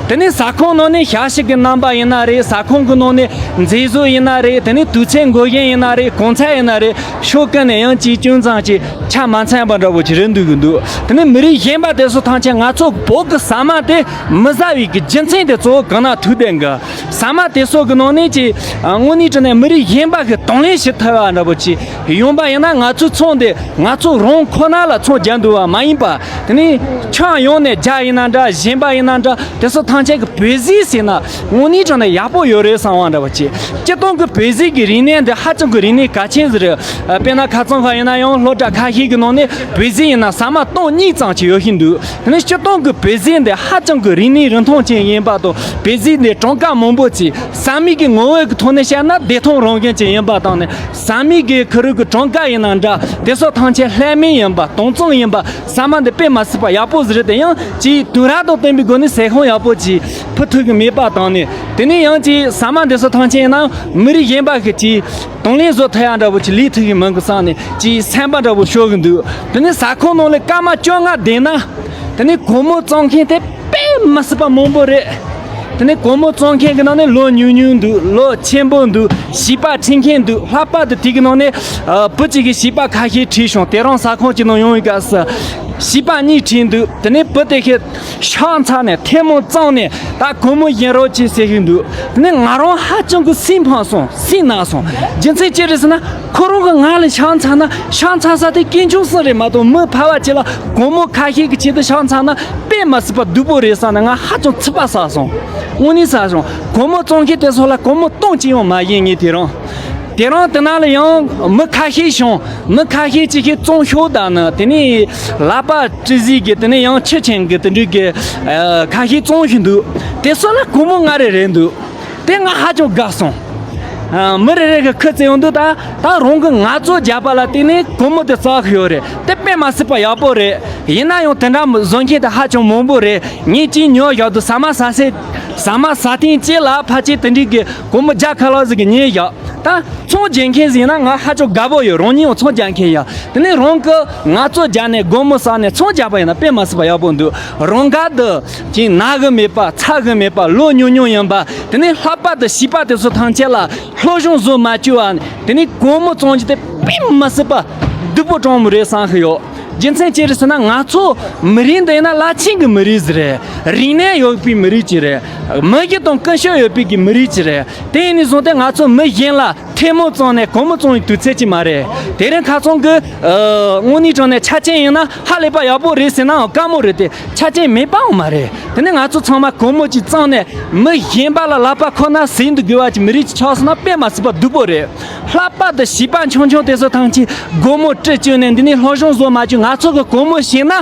དེ་ནས་ཟ་ཁང་ནང་ནས་ཞབས་ཕྱི་གི་རྣམ་པ་ཡིན་ན་རེད། ཟ་ཁང་གི་ནང་ནས་མཛེས་བཟོ་ཡིན་ན་རེད། དེ་ནས་དུས་ཚོད་འགོར་མཁན་ཡིན་ན་རེད། གོང་ཚད་ཡིན་ན་རེད། ཕྱོགས་ཀུན་ནས་ཡང་ཅིག་ཅུང་ཙམ་ཅིག་ཆ་མ་ཚང་པ་འདྲ་པོ་ཅིག་རེད་འདུག་གི་འདུག་དེ་ནས་མི་རིགས་གཞན་པ་དེ་ཚོ་ཐམས་ཅད་ང་ཚོ་བོད་ཀྱི་ཟ་མ་དེ་མི་ཟ་བའི་གི་རྒྱུ་མཚན་དེ་གཙོ་བོ་གང་ན་ཐུག་བསྡད་གི། ཟ་མ་དེ་ཚོ་གི་ནང་ནས་ཅིག་དངོས་གནས་དྲང་གནས་མི་རིགས་གཞན་པ་གི་དང་ལེན་བྱེད་ཐུབ་པ་འདྲ་པོ་ཅིག་ཡོང་པ་ཡིན་ན། ང་ཚོའི་ཚོང་དེ་ང་ཚོ་རང་ཁོ་ན་ལ་ཚོང་རྒྱག་འདུག་པ་མ་ཡིན་པ། དེ་ནས་ཁྱོན་ཡོངས་ནས་རྒྱ་ཡིན་ན་འདྲ། གཞན་པ་ཡིན་ན་འདྲ། དེ་ཚོ་ཐམས་ཅད་ཀྱི་བོད་ཟས་ཟེར་ན་དངོས་གནས་དྲང་གནས་ཡག་པོ་ཡོད་རེད་བསམ་པ་འདྲ་པོ་ཅིག་སྤྱིར་བཏང་གི་བོད་ཟས་ཀྱི་རིག་གནས་འདི་ཧ་ཅང་གི་རིག་གནས་གལ་ཆེན་ཟིག་རེད། ཨ་དཔེར་ན་ཁ་རྩང་ཁ་ཡིན་ན་ཡང་སློབ་གྲྭ་ཁ་ཤས་ཀྱི་ནང་ནས་བོད་ཟས་ཡིན་ན་ཟ་མ་སྟོང་གཉིས་ཙམ་ཅིག་ཡོད་བཞིན་འདུག་དེ་ནས་སྤྱིར་བཏང་གི་བོད་ཟས་འདི་ཧ་ཅང་གི་རིག་གནས་རིན་ཐང་ཅན་ཡིན་པ་དང་། བོད་ཟས་འདི་གྲངས་ཀ་མང་པོ་ ཅིག་ཟ་མའི་གི་ངོ་བོའི་གི་ཐོག་ནས་བཤད་ན་བདེ་ཐང་རང་བཞིན་ཅན་ཡིན་པ་དང་ནི། ཟ་མའི་གི་ཁུ་རུ་གི་གྲངས་ཀ་ཡིན་ན་འདྲ། དེ་སོགས་ཐམས་ཅད་ལྷད་མེད་ཡིན་པ། དྭངས་གཙང་ཡིན་པ། ཟ་མ་འདི་དཔེ་མ་སྲིད་པ་ཡག་པོ་ཟིག་རེད། དེ་ཡང་ཅིག་དུས་རབས་དང་བསྟུན་པའི་སྒོ་ནས་ཟས་ཁང་ཡག་པོ་ཅིག་ཕུལ་ཐུབ་གི་མེད་པ་དང་ནི། དེ་ནས་ཡང་ཅིག་ཟ་མ་འདི་སོགས་ཐམས་ཅད་ཡིན་ན་མི་རིགས་གཞན་པ་གི་ཅིག་དང་ལེན་བཟོ་ཐུབ་ཡ་འདྲ་བོ་ཅིག་ལས་ཐུབ་གི་མིན་གི་བསམ་ནས་ཅིག་སེམས་པ་འདྲ་བོ་ཤོར་གི་འདུག་དེ་ནས་ཟ་ཁང་ནང་ལ་སྐར་མ་བཅོ་ལྔ་བསྡད་ན། དེ་ནས་སྒོར་མོ་བཙོང་མཁན་དེ་དཔེ་མི་སྲིད་པ་མང་པོ་རེད། དེ་ནས་སྒོར་མོ་བཙོང་མཁན་གྱི་ནང་ནས་ལོ་ཉུང་ཉུང་འདུག་ལོ་ཆེན་པོ་འདུག་བྱིས་པ་ཁྲིད་མཁན་འདུག་ལྷག་པར་དུ་དེ་གི་ནང་ནས་ཨ་བུ་གཅིག་གིས་བྱིས་པ་ཁ་ཤས་ཁྲིད་བྱུང་། དེ་རིང་ཟ་ཁང་གཅིག་ནང་ཡོང་བའི་སྐབས་སུ་བྱིས་པ་གཉིས་ཁྲིད་འདུག་དེ་ནས་བུ་དེ་གིས་ཤ་ཚ་ནས་ཐལ་མོ་བཙོངས་ནས་ད་སྒོར་མོ་བྱིན་རོགས་གྱིས་ཟེར་གྱི་འདུག་དེ་ནས་ང་རང་ཧ་ཅང་གི་སེམས་ཕམ་སོང་། སེམས་ན་སོང་། རྒྱུ་མཚན་ཅི་རེད་ཟེར་ན། ཁོ་རང་གི་ང་ལ་ཤ་ཚ་ན་ཤ་ཚ་ས་དེ་དཀོན་མཆོག་གསུམ་རེད་མ་གཏོགས་མི་ཕལ་བ་ཅིག་ལ་སྒོར་མོ་ཁ་ཤས་ཀྱི་ཆེད་དུ་ཤ་ཚ་ན་དཔེ་མ་སྲིད་པ་སྡུག་པོ་རེད་བསམ་ནས་ང་ཧ་ཅང་ཚིག་པ་ཟ་སོང་། དངོས་གནས་ཟ་སོང་། སྒོར་མོ་བཙོང་མཁན་དེ་ཚོ་ལ་སྒོར་མོ་སྟོང་གཅིག་ཡང་མ་བྱིན་ངས་དེ་རིང་། དེ་རིང་དེ་ན་ལ་ཡང་མི་ཁ་ཤས་བྱུང་། མི་ཁ་ཤས་ཅིག་གིས་བཙོང་ཤོག་ད་ནི། དེ་ནས་ལག་པ་དཀྲི་ཟིག་གིས་དེ་ནས་ཡང་ཆུ་ཆེན་གི་དེ་འདྲའི་གི་ཨ་ཁ་ཤས་བཙོང་བཞིན་འདུག་དེ་ཚོ་ལ་སྒོར་མོ་ལྔ་རེ་རེད་འདུག་དེ་ང་ཧ་ཅང་དགའ་སོང་། ཨ་མི་རེ་རེ་གི་ཁུ་བཙན་ཡོང་དུས་ད་ད་རང་གི་ངལ་རྩོལ་རྒྱག་པ་ལ་བརྟེན་ནས་སྒོར་མོ་དེ་བཙལ་གི་ཡོད་རེད། དེ་དཔེ་མ་སྲིད་པ་ཡག་པོ་རེད། ཡིན་ན་ཡང་དེ་འདྲ་བཟོ་མཁན་དེ་ཧ་ཅང་མང་པོ་རེད། ངས་ཅིག་ཉོས་བཞག་དུས་ཟ་མ་ཟ་སའི་ཟ་མ་ཟ་ཐེངས་གཅིག་ལ་ཕལ་ཆེར་དེ་འདྲའི་གི་སྒོར་མོ་བརྒྱ་ཁ་ལག་ཟིག་གི་ཉོས་བཞག་ད་ཚོང་རྒྱག་མཁན་ཟིག་ཡིན་ན་ང་ཧ་ཅང་དགའ་པོ་ཡོད། རང་ཉིད་ཡང་ཚོང་རྒྱག་མཁན་ཡིན། དེ་ནས་རང་གི་ངལ་རྩོལ་རྒྱག་ནས་སྒོར་མོ་བསགས་ནས་ཚོང་རྒྱག་པ་ཡིན་ན་དཔེ་མ་སྲིད་པ་ཡག་པོ་འདུག་རང་དགར་དུ་ཅིག་ན་གི་མེད་པ། ཚ་གི་མེད་པ། ལོ་ཉུང་ཉུང་ཡིན་པ། དེ་ནས་ལྷག་པར་དུ་བྱིས་པ་དེ་ཚོ་ཐམས་ཅད་ལ་སློབ་སྦྱོང་བཟོ་མ་བཅུག་པ། དེ་ནས་སྒོར་མོ་བཙོང་རྒྱུ་དེ་དཔེ་མ་སྲིད་པ་སྡུག་པོ་གྲང་མོ་རེད་བསམ་གི་ཡོད། རྒྱུ་མཚན་ཅི་རེད་ཟེར་ན། ང་ཚོ་མི་རིགས་འདི་ཡིན་ན་རླབས་ཆེན་གྱི་མི་རིགས་ཟིག་རེད། རིག་གནས་ཡོད་པའི་མི་རིགས་ཅིག་རེད། མི་གཞི་དང་ཀུན་སྤྱོད་ཡོད་པའི་གི་མི་རིགས་ཅིག་རེད། དེ་ཡིན་ནས་བཟུང་སྟེ་ང་ཚོ་མི་གཞན་ལ་ཐལ་མོ་བཙོངས་ནས་སྒོར་མོ་བཙོང་བའི་དུས་ཚོད་ཅིག་མ་རེད། དེ་རིང་ཁ་སང་གི་ཨ་དངོས་གནས་དྲང་གནས་ཆ་རྐྱེན་ཡིན་ན་ཧ་ལས་པ་ཡག་པོ་རེད་ཟེར་ནའང་དཀའ་མོ་རེད་དེ། ཆ་རྐྱེན་མེད་པའང་མ་རེད། དེ་ནས་ང་ཚོ་ཚང་མ་སྒོར་མོ་ཅིག་བཙོངས་ནས་མི་གཞན་པ་ལ་ལག་པ་ཁོ་ན་ཟིན་དུ་དགོས་པ་ཅིག་མི་རིགས་ཅིག་ཆགས་སོང་ན་དཔེ་མ་སྲིད་པ་སྡུག་པོ་རེད། ལྷག་པར་དུ་བྱིས་པ་ཆུང་ཆུང་དེ་ཚོ་ཐམས་ཅད་སྒོར་མོ་སྤྲད་བཅུག་ནས་འདི་ནས་སློབ་སྦྱོང་བཟོ་མ་བཅུག་ང་ཚོ་གི་སྒོར་མོ་བྱིན་ན་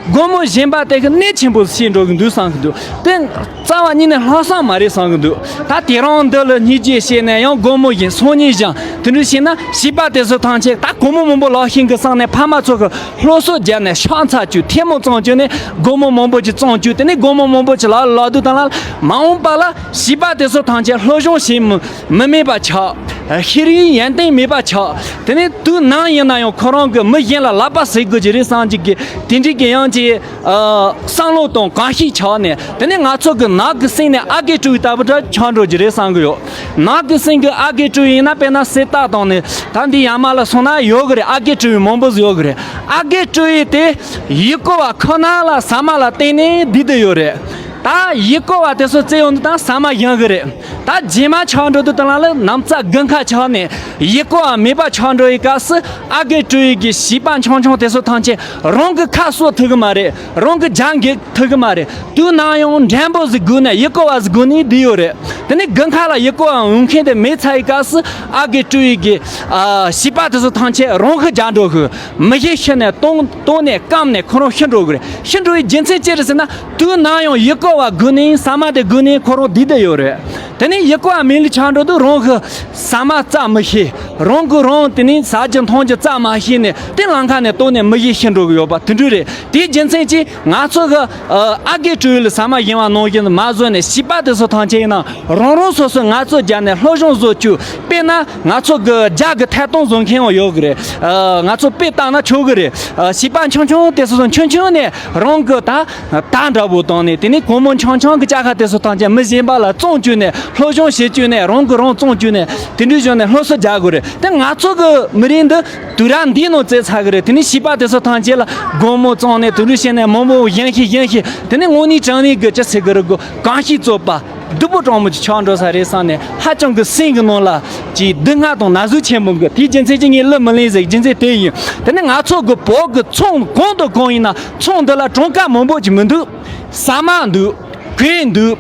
སྒོར་མོ་གཞན་པ་དེ་གི་གནོད་ཆེན་པོ་བྱེད་འགྲོ་གི་འདུག་བསམ་གི་འདུག་དེ་རྩ་བ་ཉིད་ནས་ལྷག་བསམ་མ་རེད་བསམ་གི་འདུག་ད་དེ་རིང་འདི་ལ་སྙིང་རྗེ་བྱས་ནས་ཡང་སྒོར་མོ་བྱིན། སང་ཉིན་བྱིན། དེ་འདྲ་བྱས་ན་བྱིས་པ་དེ་ཚོ་ཐམས་ཅད་ད་སྒོར་མོ་མང་པོ་ལག་ཤེས་གི་བསམ་ནས་ཕ་མ་ཚོ་གི་སློབ་གསོ་བརྒྱབ་ནས་ཤ་ཚ་བཅུག་ཐལ་མོ་བཙོང་བཅུག་ནས་སྒོར་མོ་མང་པོ་ཅིག་བཙོང་བཅུག་དེ་ནས་སྒོར་མོ་མང་པོ་ཅིག་ལག་ལ་ལག་དུས་དང་ལ་མ་འོངས་པ་ལ་བྱིས་པ་དེ་ཚོ་ཐམས་ཅད་སློབ་སྦྱོང་བྱེད་མི་མི་མེད་པ་ཆགས། ཤེས་རིག་ཡོན་ཏན་མེད་པ་ཆགས། དེ་ནས་དུས་ནམ་ཡིན་ན་ཡང་ཁོ་རང་གི་མི་གཞན་ལ་ལག་པ་བཟེད་དགོས་ཀྱི་རེད་བསམ་གྱི་གི་དེ་འདྲའི་གི་ཡང་ཅིག་ཨ་བསམ་བློ་དང་གང་ཤེས་ཆགས་ནས། དེ་ནས་ང་ཚོ་གི་ནགས་ཀྱི་སེང་ནས་ཨ་རྒས་སྤྲེའུ་ལྟ་བུ་འདྲ་ཆགས་འགྲོ་གི་རེད་བསམ་གི་ཡོད། ནགས་ཀྱི་སེང་གི་ཨ་རྒས་སྤྲེའུ་ཡིན་ན་དཔེར་ན་གསེར་རྟ་དང་ནི་ད་འདི་ཡར་མར་ལ་སོང་ན་ཡོད་གི་རེད། ཨ་རྒས་སྤྲེའུ་མང་པོ་ཟིག་ཡོད་གི་རེད། ཨ་རྒས་སྤྲེའུ་དེ་ཡུལ་སྐོར་བ་ཁོ་ན་ལ་ཟ་མ་ལ་བརྟེན་ནས་བསྡད་དེ་ཡོད་རེད། ད་ཡུལ་སྐོར་བ་དེ་ཚོ་བཙལ་ཡོང་དུས་ད་ཟ་མ་ཡོང་གི་རེད། ད་རྗེས་མ་ཆགས་འགྲོ་དུས་དེ་ལ་ལ་ནམ་ཚ་དགུན་ཁ་ཆགས་ནས་ཡུལ་སྐོར་བ་མེད་པ་ཆགས་འགྲོ་ཡི་སྐབས་སུ་ཨ་རྒས་སྤྲེའུ་གི་བྱིས་པ་ཆུང་ཆུང་དེ་ཚོ་ཐམས་ཅད་རང་གི་ཁ་གསོ་ཐུབ་གི་མ་རེད། རང་གི་རྒྱ་འགེབས་ཐུབ་གི་མ་རེད། དུས་ནམ་ཡང་འགྲན་པོ་ཟིག་སྒུག་ནས་ཡུལ་སྐོར་བ་ཟིག་སྒུག་ནས་བསྡད་ཡོད་རེད། དེ་ནས་དགུན་ཁ་ལ་ཡུལ་སྐོར་བ་འོང་མཁན་དེ་མེད་ཚར་ཡི་སྐབས་སུ་ཨ་རྒས་སྤྲེའུ་གི་ཨ་བྱིས་པ་དེ་ཚོ་ཐམས་ཅད་རང་གི་རྒྱག་འགྲོ་གི་མི་ཤི་ཤི་ནས་སྟོང་སྟོང་ནས་སྐམ་ནས་ཁོ་རང་ཤི་འགྲོ་གི་རེད། ཤི་འགྲོ་བའི་རྒྱུ་མཚན་ཅི་རེད་ཟེར་ན། དུས་ནམ་ཡང་ཡུལ་སྐོར་བ་སྒུག་ནས་ཟ་མ་དེ་སྒུག་ནས་ཁོ་རང་བསྡད་བསྡད་ཡོད་རེད། དེ་ནས་ཡུལ་སྐོར་བ་མེད་ལ་ཆགས་འགྲོ་དུས་རང་གི་ཟ་མ་བཙལ་མི་ཤེས། རང་གི་རང་དེ་ནས་ཟ་རྒྱུ་འཐུང་རྒྱུ་བཙལ་མ་ཤེས་ནས་དེ་ལམ་ཁ་ནས་སྟོང་ནས་མི་ཤི་ཤི་འགྲོ་གི་ཡོད་པ་དེ་འདྲ་རེད། དེའི་རྒྱུ་མཚན་གྱིས་ང་ཚོ་གི་ཨ་རྒས་སྤྲེའུ་ལ་ཟ་མ་བྱིན་པ་ནང་བཞིན་མ་བཟོས་ནས་བྱིས་པ་དེ་ཚོ་ཐམས་ཅད་ཡིན་ན་རང་རང་སོ་སོའི་ངལ་རྩོལ་བརྒྱབ་ནས་སློབ་སྦྱོང་བཟོ་བཅུག་དཔེར་ན་ང་ཚོ་གི་རྒྱ་གི་ཐད་གཏོང་བཟོ་མཁན་ཡང་ཡོད་གི་རེད། ཨ་ང་ཚོ་དཔེ་བལྟས་ན་ཆོག་གི་རེད། ཨ་བྱིས་པ་ཆུང་ཆུང་དེ་ཚོ་ཆུང་ཆུང་ནས་རང་གི་ད་རྟ་འདྲ་པོ་བཏང་ནས། དེ་ནས་སྒོར་མོ་ཆུང་ཆུང་གི་ཅ་ཁ་དེ་ཚོ་ཐམས་ཅད་མི་གཞན་པ་ལ་བཙོང་བཅུག་ནས། སློབ་སྦྱོང་བྱེད་བཅུག་ནས། རང་གིས་རང་བཙོང་བཅུག་ནས། དེ་འདྲའི་བྱས་ནས་སློབ་གསོ་རྒྱག་དགོས་རེད། དེ་ང་ཚོ་གི་མི་རིགས་འདི་དུས་རབས་འདིའི་ནང་བཙལ་ཚར་གི་རེད། དེ་ནས་བྱིས་པ་དེ་ཚོ་ཐམས་ཅད་ལ་སྒོར་མོ་བཙོང་ནས། དེ་འདྲ་བྱས་ནས་མང་པོ་བྱིན་ཤིག་བྱིན་ཤིག་དེ་ནས་དངོས་གནས་དྲང་གནས་ཀྱི་ཅི་ཟེར་གི་རེད། གོ་གང་ཤེས་རྩོད་པ་སྡུག་པོ་གྲང་མོ་ཅིག་ཆགས་འགྲོ་ས་རེད་བསམ་ནས། ཧ་ཅང་གི་སེམས་ཀྱི་ནང་ལ་ཅིག་སྡུག་བསྔལ་དང་ན་ཟུག་ཆེན་པོ་གི། དེའི་རྒྱུ་མཚན་གྱིས་ངས་གླུ་མི་ལེན་ཟེར་རྒྱུ་མཚན་དེ་ཡིན། དེ་ནས་ང་ཚོ་གི་བོད་གི་ཚོང་གང་དང་གང་ཡིན་ན་ཚོང་འདི་ལ་གྲངས་ཀ་མང་པོ་ཅིག་མི་འདུག་ཟ་མ་འདུག་གོས་འདུག་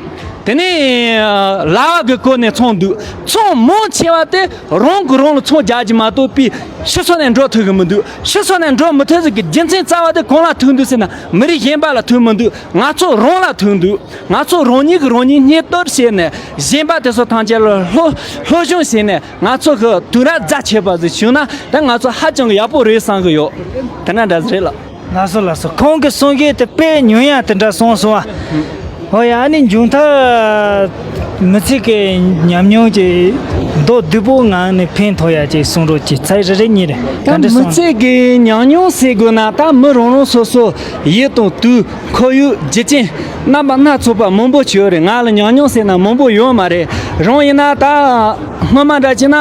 དེ་ནས་ལྭ་བ་གི་སྐོར་ནས་ཚོང་འདུག་ཚོང་མང་ཆེ་བ་དེ་རང་གིས་རང་ལ་ཚོང་རྒྱག་རྒྱུ་མ་གཏོགས་པའི་ཕྱི་ཕྱོགས་ནས་འགྲོ་ཐུབ་གི་མི་འདུག་ཕྱི་ཕྱོགས་ནས་འགྲོ་མི་ཐུབ་ཟེར་གི་རྒྱུ་མཚན་རྩ་བ་དེ་གང་ལ་ཐུག་འདུག་ཟེར་ན། མི་རིགས་གཞན་པ་ལ་ཐུག་མི་འདུག་ང་ཚོ་རང་ལ་ཐུག་འདུག་ང་ཚོ་རང་ཉིད་ཀྱིས་རང་ཉིད་སྙིང་སྟོབས་བྱས་ནས་གཞན་པ་དེ་ཚོ་ཐམས་ཅད་ལ་སློབ་སློབ་སྦྱོང་བྱས་ནས། ང་ཚོ་གི་དུས་རབས་རྫ་ཆེ་བ་ཟིག་བྱུང་ན་ད་ང་ཚོ་ཧ་ཅང་གི་ཡག་པོ་རེད་བསམ་གི་ཡོད། དེ་འདྲ་འདྲ་ཟིག་རེད་ལགས། ལགས་སོ་ལགས་སོ། ཁོང་གི་གསུང་བཤད་དེ་དཔེ་ཉུང་ཡང་དེ་འདྲ་གསུངས་སོང་བ། ཨོ་ཡ། ཨ་ནི་མཇུག་མཐར་མི་ཚེ་གི་ཉམས་མྱོང་གི་མདོར་བསྡུས་པོ་ངང་ནས་ཕན་ཐོགས་ཡ་ཅིག་གསུང་རོགས་གྱིས། ཚར་རེ་རེ་གཉིས་རེ་ག་འདྲ་མི་གསུང་ཚེ་གི་ཉམས་མྱོང་ཟེར་དགོས་ན་ད་མི་རང་རང་སོ་སོ་ཡུལ་དང་དུས། ཁོར་ཡུག་རྒྱུ་རྐྱེན་རྣམ་པ་སྣ་ཚོགས་པ་མང་པོ་ཅིག་ཡོད་རེད། ང་ལ་ཉམས་མྱོང་ཟེར་ན་མང་པོ་ཡོད་མ་རེད། རང་ཡིན་ན་ད་སྔོན་མ་འདྲ་བྱས་ན་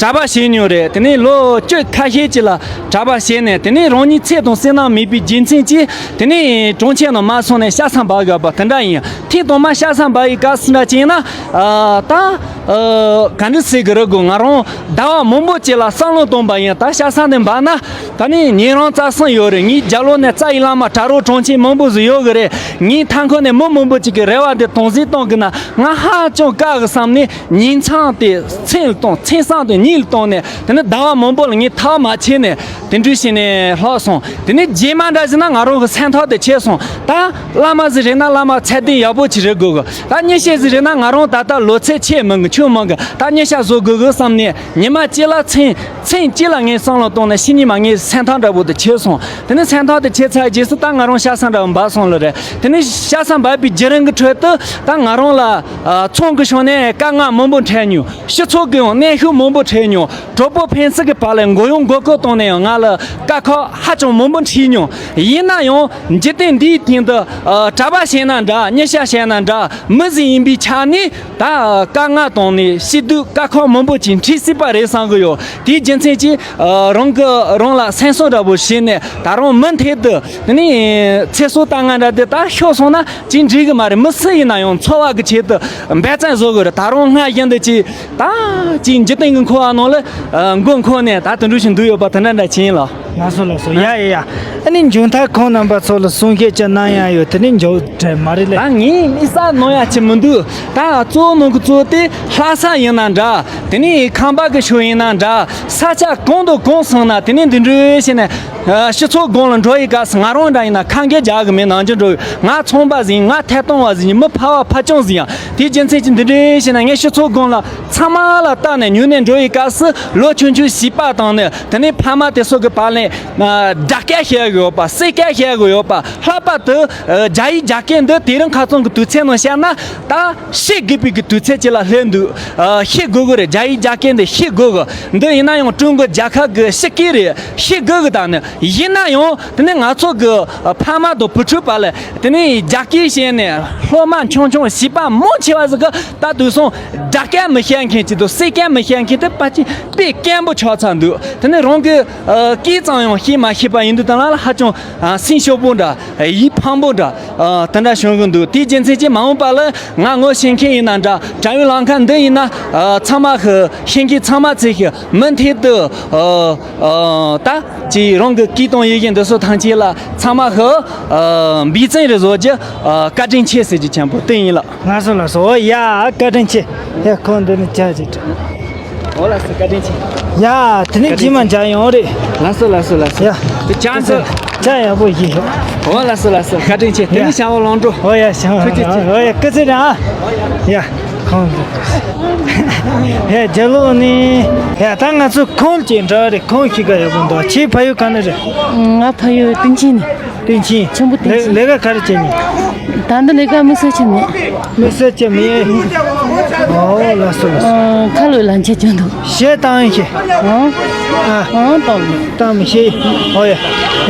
གྲྭ་པ་བྱས་མྱོང་རེད། དེ་ནས་ལོ་བཅུ་ཁ་ཤས་ཅིག་ལ་གྲྭ་པ་བྱས་ནས། དེ་ནས་རང་ཉིད་ཚེ་དང་བསོད་ནམས་མེད་པའི་རྒྱུ་མཚན་གྱིས་དེ་ནས་གྲོང་ཁྱེར་ནང་མར་སོང་ནས་ཤ་ཟ་འབག་དགོས་པ་དེ་འདྲ་ཡིན། ཐེངས་དང་མ་ཤ་ཟ་འབག་ཡི་སྐབས་སུ་འདྲ་བྱས་ན་ད་ག་འདྲ་ཟེར་གི་རེད་གོ། ང་རང་ཟླ་བ་མང་པོ་ཅིག་ལ་བསམ་བློ་བཏང་པ་ཡིན། ད་ཤ་ཟ་འདི་འབག་ན། ད་ནི་ཉིན་རང་རྩ་གསུམ་ཡོད་རེད། ངའི་རྒྱབ་ལོགས་ནས་རྩ་བའི་བླ་མ་གྲྭ་རོགས་གྲོང་ཁྱེར་མང་པོ་ཟིག་ཡོད་གི་རེད། ངའི་མཐའ་འཁོར་ནས་མི་མང་པོ་ཅིག་གིས་རེ་བ་འདི་དམ་འཛིན་གཏོང་གི་ན། ང་ཧ་ཅང་དཀའ་གི་བསམ་ནས་ཉིན་མཚན་དེ་མཚན་ལ་གཏོང་། མཚན་བཟང་དེ་ཉིན་ལ་གཏོང་ནས། དེ་ནི་ཟླ་བ་མང་པོ་ལ་ངས་ཐག་མ་ཆད་ནས་དེ་འདྲ་བྱས་ནས་ལྷག་སོང་། དེ་ནས་རྗེས་མ་འདྲ་ཟེར་ན་ང་རང་གི་སེམས་ཐག་དེ་ཆད་སོང་། ད་བླ་མ་ཟིག་རེད་ན་བླ་མ་ཚད་ལྡན་ཡག་པོ་ཅིག་རེད་དགོས་གི། ད་མཉེས་ཤ་ཟིག་རེད་ན་ང་རང་ད་ལྟ་ལོ་ཚད་ཆེ་མིན་གི་ཆུང་མིན་གི། ད་མཉེས་ཤ་བཟོ་དགོས་གི་བསམ་ནས་ཉི་མ་གཅིག་ལ་མཚན་མཚན་གཅིག་ལ་ངས་བསམ་བློ་བཏང་ནས་ཕྱི་ཉིན་མ་ངའི་སེམས་ཐག་འདྲ་པོ་དེ་ཆད་སོང་། དེ་ནས་སེམས་ཐག་དེ་ཆད་ཚར་རྗེས་སུ་ད་ང་རང་ཤ་ཟ་འདྲ་པོ་འབག་སོང་ལ་རེད། དེ་ནས་ཤ་ཟ་འབག་པའི་བརྒྱུད་རིམ་གི་ཁྲོད་དུ་ད་ང་རང་ལ་ཨ་ཚོང་གི་ཕྱོགས་ནས་དཀའ་ངལ་མང་པོ་འཕྲད་མྱོང་། སྤྱི་ཚོགས་ཀྱི་ཡང་གནོན་ཤུགས་མང་པོ་འཕྲད་མྱོང་། གྲོགས་པོ་ཕན་ཚུན་གྱི་བར་ལ་མགོ་གཡོག་མགོ་སྐོར་བཏང་ནས་ཡང་ང་ལ་དཀའ་ཁག་ཧ་ཅང་མང་པོ་འཕྲད་མྱོང་། ཡིན་ན་ཡང་འཇིག་རྟེན་འདིའི་སྟེང་དུ་ཨ་གྲྭ་པ་བྱས་ན་འདྲ། མཉེས་ཤ་བྱས་ན་འདྲ། མི་ཟིག་ཡིན་པའི་ཆ་ནས། ད་དཀའ་ངལ་དང་ནི་སྐྱིད་སྡུག་དཀའ་ཁག་མང་པོ་ཅིག་འཕྲད་སྲིད་པ་རེད་བསམ་གི་ཡོད། དེའི་རྒྱུ་མཚན་གྱིས་ཨ་རང་གིས་རང་ལ་སེམས་གསོ་འདྲ་པོ་བྱས་ནས་ད་རུང་མུ་མཐུད་དུ་དེ་ནས་ཚེ་སྲོག་དཀའ་ངལ་འདྲ་དེ་ད་ཤོར་སོང་ན་ཅིག་འགྲིག་གི་མ་རེད། མི་སུ་ཡིན་ན་ཡང་འཚོ་བ་གི་ཆེད་དུ་འབད་བརྩོན་བཟོ་དགོས་རེད། ད་རུང་སྔར་བཞིན་དུ་ཅིག་ད་ཅིག་འཇིག་རྟེན་གྱི་འཁོར་བ་ནང་ལ་ཨ་མགོ་འཁོར་ནས་ད་དེ་འདྲ་ཞིག་འདུག་ཡོད་པ་དེ་འདྲ་འདྲ་ཅིག་ཡིན་ལགས། ལགས་སོ་ལགས་སོ། ཡ་ཡ་ཡ། ཨ་ནི་མཇུག་མཐར་ཁོང་རྣམ་པ་ཚོ་ལ་གསུང་བཤད་ཅིག་གནང་ཡག་ཡོད། དེ་ནི་མཇུག་འབྲས་མ་རེད་ལེ། ད་ངས་དམིགས་བསལ་གནང་ཡག་ཅིག་མི་འདུག་ད་གཙོ་བོ་གནང་གི་གཙོ་བོ་དེ་ལྷ་ས་ཡིན་ན་འདྲ། དེ་ནས་ཁམས་པ་གི་ཕྱོགས་ཡིན་ན་འདྲ། ས་ཆ་གང་དང་གང་སོང་ན་དེ་ནས་འདི་འདྲ་བྱས་ནས་ཨ་སྤྱི་ཚོགས་སྒང་ལ་འགྲོ་ཡི་སྐབས་སུ་ང་རང་འདྲ་ཡིན་ན་ཁ་འགེལ་རྒྱག་གི་མེད། ནང་ཆོས་འགྲོ་ཡི་ང་ཚོང་པ་ཟིག་ཡིན། ང་ཐད་གཏོང་བ་ཟིག་ཡིན། མི་ཕལ་བ་ཕལ་རྐྱང་ཟིག་ཡིན། དེའི་རྒྱུ་མཚན་གྱིས་འདི་འདྲ་བྱས་ན་ངས་སྤྱི་ཚོགས་སྒང་ལ་ཚང་མ་ལ་བལྟས་ནས་ཉུལ་ནས་འགྲོ་ཡི་སྐབས་སུ་ལོ་ཆུང་ཆུང་བྱིས་པ་དང་ནི་དེ་ནས་ཕ་མ་དེ་ཚོ་གི་བར་ལ་ཨ་སྦྲགས་སྐད་བཤད་གི་ཡོད་པ། བསྲེས་སྐད་བཤད་གི་ཡོད་པ། ལྷག་པར་དུ་ཨ་རྒྱ་ཡིག་རྒྱ་སྐད་འདི་དེ་རིང་ཁ་སང་གི་དུས་ཚོད་ནང་བཤད་ན་ད་ཤེས་དགོས་པའི་གི་དུས་ཚོད་ཅིག་ལ་སླེབས་འདུག་ཨ་ཤེས་དགོས་གི་རེད། རྒྱ་ཡིག་རྒྱ་སྐད་འདི་ཤེས་དགོས་གི། འདི་ཡིན་ན་ཡང་ཀྲུང་གོ་རྒྱལ་ཁབ་གི་སྤྱི་སྐད་རེད། ཤེས་དགོས་གི། ད་ནི་ཡིན་ན་ཡང་དེ་ནས་ང་ཚོ་གི་ཨ་ཕ་མ་དང་བུ་ཕྲུག་བར་ལ་དེ་ནས་རྒྱ་སྐད་བཤད་ནས་སློབ་མ་ཆུང་ཆུང་བྱིས་པ་མང་ཆེ་བ་ཟིག་གི་ད་དུས་སང་སྦྲགས་སྐད་མི་བཤད་མཁན་ཅིག་འདུག་བསྲེས་སྐད་མི་བཤད་མཁན་དེ་ཕལ་ཆེར་དཔེ་དཀོན་པོ་ཆགས་ཚར་འདུག་དེ་ནས་རང་གི་ཨ་སྐད་ཙམ་ཡང་བཤད་མ་ཤེས་པ་ཡིན་དུས་ད་ལ་ཧ་ཅང་ཨ་སེམས་ཤོར་པོ་འདྲ། ཡིད་ཕངས་པོ་འདྲ། ཨ་དེ་འདྲ་བྱུང་གི་འདུག་དེའི་རྒྱུ་མཚན་གྱིས་མ་འོངས་པ་ལ་ང་ངོ་ཤེས་མཁན་ཡིན་ན་འདྲ། དྲ་བའི་ལམ་ཁ་འདི་ཡིན་ན་ཨ་ཚང་མ་གི་ཤེས་མཁན་ཚང་མ་ཚོས་གི་མུ་མཐུད་དུ་ཨ་ཨ་ད་ཅིག་རང་གི་སྐད་དང་ཡི་གེ་འདི་ཚོ་ཐམས་ཅད་ལ་ཚང་མ་གི་ཨ་འབད་བརྩོན་རེ་བཟོ་རྒྱུ་ཨ་བཀའ་དྲིན་ཆེ་ཟེར་རྒྱུ་ཆེན་པོ་དེ་ཡིན་ལགས། ལགས་སོ་ལགས་སོ། འོ་ཡ་བཀའ་དྲིན་ཆེ། ཡ་ཁོང་འདི་ནས་ཇ་ཅིག་འོ་ལགས་སོ། བཀའ་དྲིན་ཆེ། ཡ་དེ་ནས་རྗེས་མ་མཇལ་ཡོང་རེད། ལགས་སོ་ལགས་སོ་ལགས་སོ། ཡ་དེ་ཅང་ཚོ། ཇ་ཡག་པོ་ཡིན། འོ་ལགས་སོ་ལགས་སོ། བཀའ་དྲིན་ཆེ། དེ་ནས་ཡ་ཞང་བོ་ལོང་འགྲོ། འོ་ཡ་ཞང་བོ་ལོང་འགྲོ། འོ་ཡ་སྐུ་ཚེ་རིང་ཨ། ཡ་ཁོང་འདི། ཡ་རྒྱ་ལོ་ནི། ཡ་ད་ང་ཚོ་ཁོང་གཅིག་འདྲ་རེད། ཁོང་གཅིག་ག་ཡག་པོ་འདུག་ཁྱེད་ཕ་ཡུལ་ག་ནས་རེད། ང་ཕ་ཡུལ་སྟེང་ཆེན་ནས། སྟེང་ཆེན། ཆེན་པོ་སྟེང་ཆེན། ལས་ཀ་ག་རེ་བྱེད་ནི། ད་ལྟ་ལས་ཀ་དམིགས་བསལ་བྱེད་མེད། དམིགས་བསལ་བྱེད་མེད། ཨོ་ལགས་སོ་ལགས་སོ། ཨ་ཁ་ལོ་ལ་འཆད་ཀྱང་འདུག་གཞས་བཏང་ཡིན་གྱི། ཨང་། ཨ། ཨང་བཏང་མི། བཏང་མི་ཤེས། ཨོ་ཡ།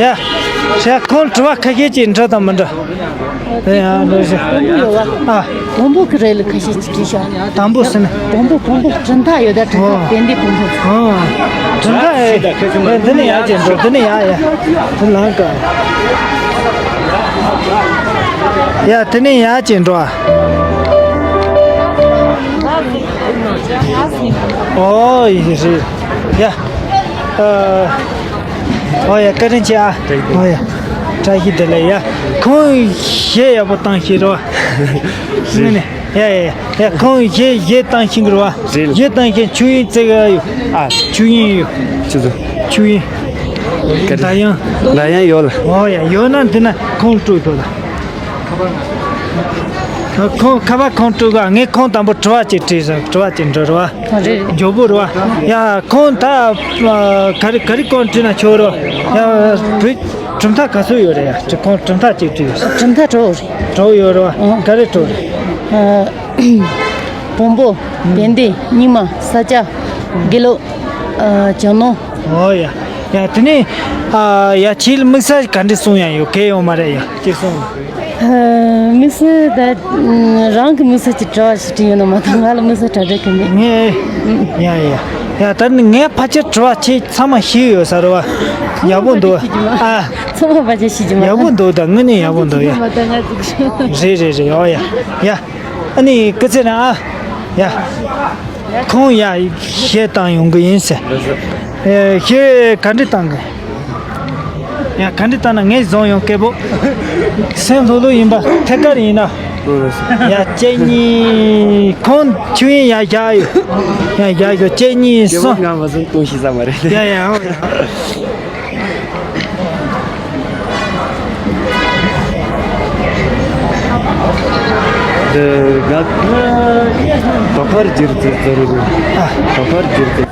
ཡ། ཞག་ཁོང་དྲི་བ་ཁ་ཤས་ཅིག་འདྲ་དང་མི་འདྲ། ཨེ་ཡ་འདྲ་ཞིག་དང་པོ་ཡོད་བ། ཨ། བོན་པོ་གི་རེད་ལ་ཁ་ཤས་ཅིག་བྲིས་ཤག་དང་པོ་ཟེར་ན། བོན་པོ་བོན་པོ་གྲུབ་མཐའ་ཡོད་ད། གྲུབ་མཐའ། ཨོ། དེ་འདི་བོན་པོ། ཨོ། གྲུབ་མཐའ་ཨེ། འདི་ནི་ཡ་ཅིག་འགྲོ། འདི་ནི་ཡ་ཡ། འདི་ལང་ཀ། ཡ་དེ་ནས་ཡར་ཅིག་འགྲོ་ཨ། ཨོ་ཡིན་རེད། ཡ། ཨོ་ཡ་བཀའ་དྲིན་ཆེ་ཨ། ཨོ་ཡ། བཀྲ་ཤིས་བདེ་ལེགས་ཡ། ཁོང་གཞས་ཡག་པོ་བཏང་ཤེས་རོ། ངས་ནི་ཡ་ཡ་ཡ། ཁོང་གཞས་གཞས་བཏང་ཤེས་གི་རོ། རེད། གཞས་བཏང་ཤེས། ཆོས་དབྱིངས་བརྩེགས་ཡོད། ཨ། ཆོས་དབྱིངས་ཡོད། ཆི་ཟིག་ཆོས་དབྱིངས། ག་རེ། ད་ཡང་། ད་ཡང་ཡོད་ལ། ཨོ་ཡ། ཡོད་ན་འདི་ན་ཁོང་སྤྲོད་ཤོག་ད། ཁོང་ཁ་པར་ཁོང་སྤྲོད་ག། ངས་ཁོང་དང་པོ་དྲི་བ་ཅིག་དྲིས་སོང་། དྲི་བ་ཅིག་འདྲི་རོ། ཨ། རེད། མགྱོགས་པོ་རོ། ཡ། ཁོང་ད་ག་རེ་ག་རེ་སྐོར་དྲིས་ན་ཆོག་རོ། ཡ། བོད་གྲུབ་མཐའ་ག་ཚོད་ཡོད་རེད་ཡ། ཁོང་གྲུབ་མཐའ་ཅིག་དྲིས་ཡོད། གྲུབ་མཐའ་དྲུག་རེད། དྲུག་ཡོད་རོ། ཨང་། ག་རེ་དྲུག་རེད། ཨ། བོན་པོ། བན་དེ། རྙིང་མ། ས་སྐྱ། དགེ་ལུགས། ཨ། ཇོ་ནང་། ཨོ་ཡ། ཡ། དེ་ནས། ཨ། ཡ། ཁྱེད་དམིགས་བསལ་ག་འདྲ་གསུང་ཡ་ཡོད། གལ་ཡོད་མ་རེད་ཡ། ཁྱེད་གསུང་། ཨ། དམིགས་བསལ་ད་རང་གི་དམིགས་བསལ་གྱི་དྲི་བ་ཞིག་དྲིས་ཡོང་ན་མ་གཏོགས། ང་ལ་དམིགས་བསལ་དྲི་བ་དྲི་གི་མེད། ངས། ཡ་ཡ་ཡ། ད་ནི་ངས་ཕལ་ཆེར་དྲི་བ་ཁྱེད་ཚང་མ་ཤེས་ཡོད་ས་རེད་བ། ཡག་པོ་འདུག་ཨ། ཚང་མ་ཕལ་ཆེར་ཤེས་ཀྱི་མ་རེད། ཡག་པོ་འདུག་ད་དངོས་གནས་ཡག་པོ་འདུག་ཡ། ཚང་མ་ད་ང་ཚོ་རེད་རེད་རེད། ཨོ་ཡ། ཡ། ཨ་ནི་སྐུ་ཚེ་རིང་ཨ། ཡ། ཁོང་ཡ་གཞས་བཏང་ཡོང་གི་ཡིན་ཟེར། ཨེ། གཞས་ག་འདྲ་བཏང་གི། ཡ། ག་འདྲ་བཏང་ན་ངས་བཟུང་ཡོང་། སྐད་པོ་སེམས་ལྷོད་ལྷོད་ཡིན་པ། ཐད་ཀར་ཡིན་ན། ཡ། གཅིག་གཉིས། ཁོང་ཆོས་དབྱིངས་ཡ་བཞག་ཡོད། ཡ། བཞག་ཡོད། གཅིག་གཉིས་གསུམ། ང་མ་བཟུང་གཏོང་ཤེས་ས་མ་རེད། ཡ་ཡ། ཨོ་ཡ། དོ་ཁར་འགྱུར་ཏེ་ཟེར་རེད། དོ་ཁར་འགྱུར་ཏེ་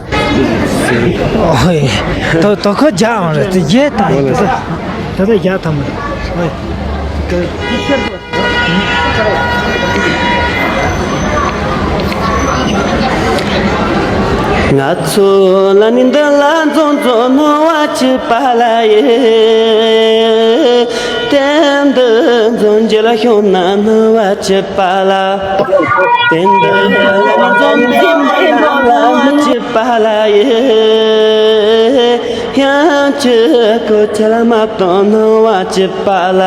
ཟེར་རེད། ཨོ་ཡ། དོ་དོ་ཁར་རྒྱག་འོང་རེད་དེ། རྒྱག་ད་ཡིན་དེ། ད་ད་རྒྱག་ཐུབ་མ་རེད། ཨོ་ཡ། ང་ཚོ་ལ་ནི་འདི་ལ་འཛོམས་འཛོམས་སྣང་བ་བྱེད་པ་ལ་ཡེ། དེ་འདི་འཛོམས་རྗེས་ལ་ཤོང་ན་སྣང་བ་བྱེད་པ་ལ། དེ་འདི་ལ་ནི་འཛོམས་འཛོམས་སྣང་བ་བྱེད་པ་ལ་ཡེ། ཡང་ཅི་གོ་ཆ་ལ་མ་གཏོང་སྣང་བ་བྱེད་པ་ལ།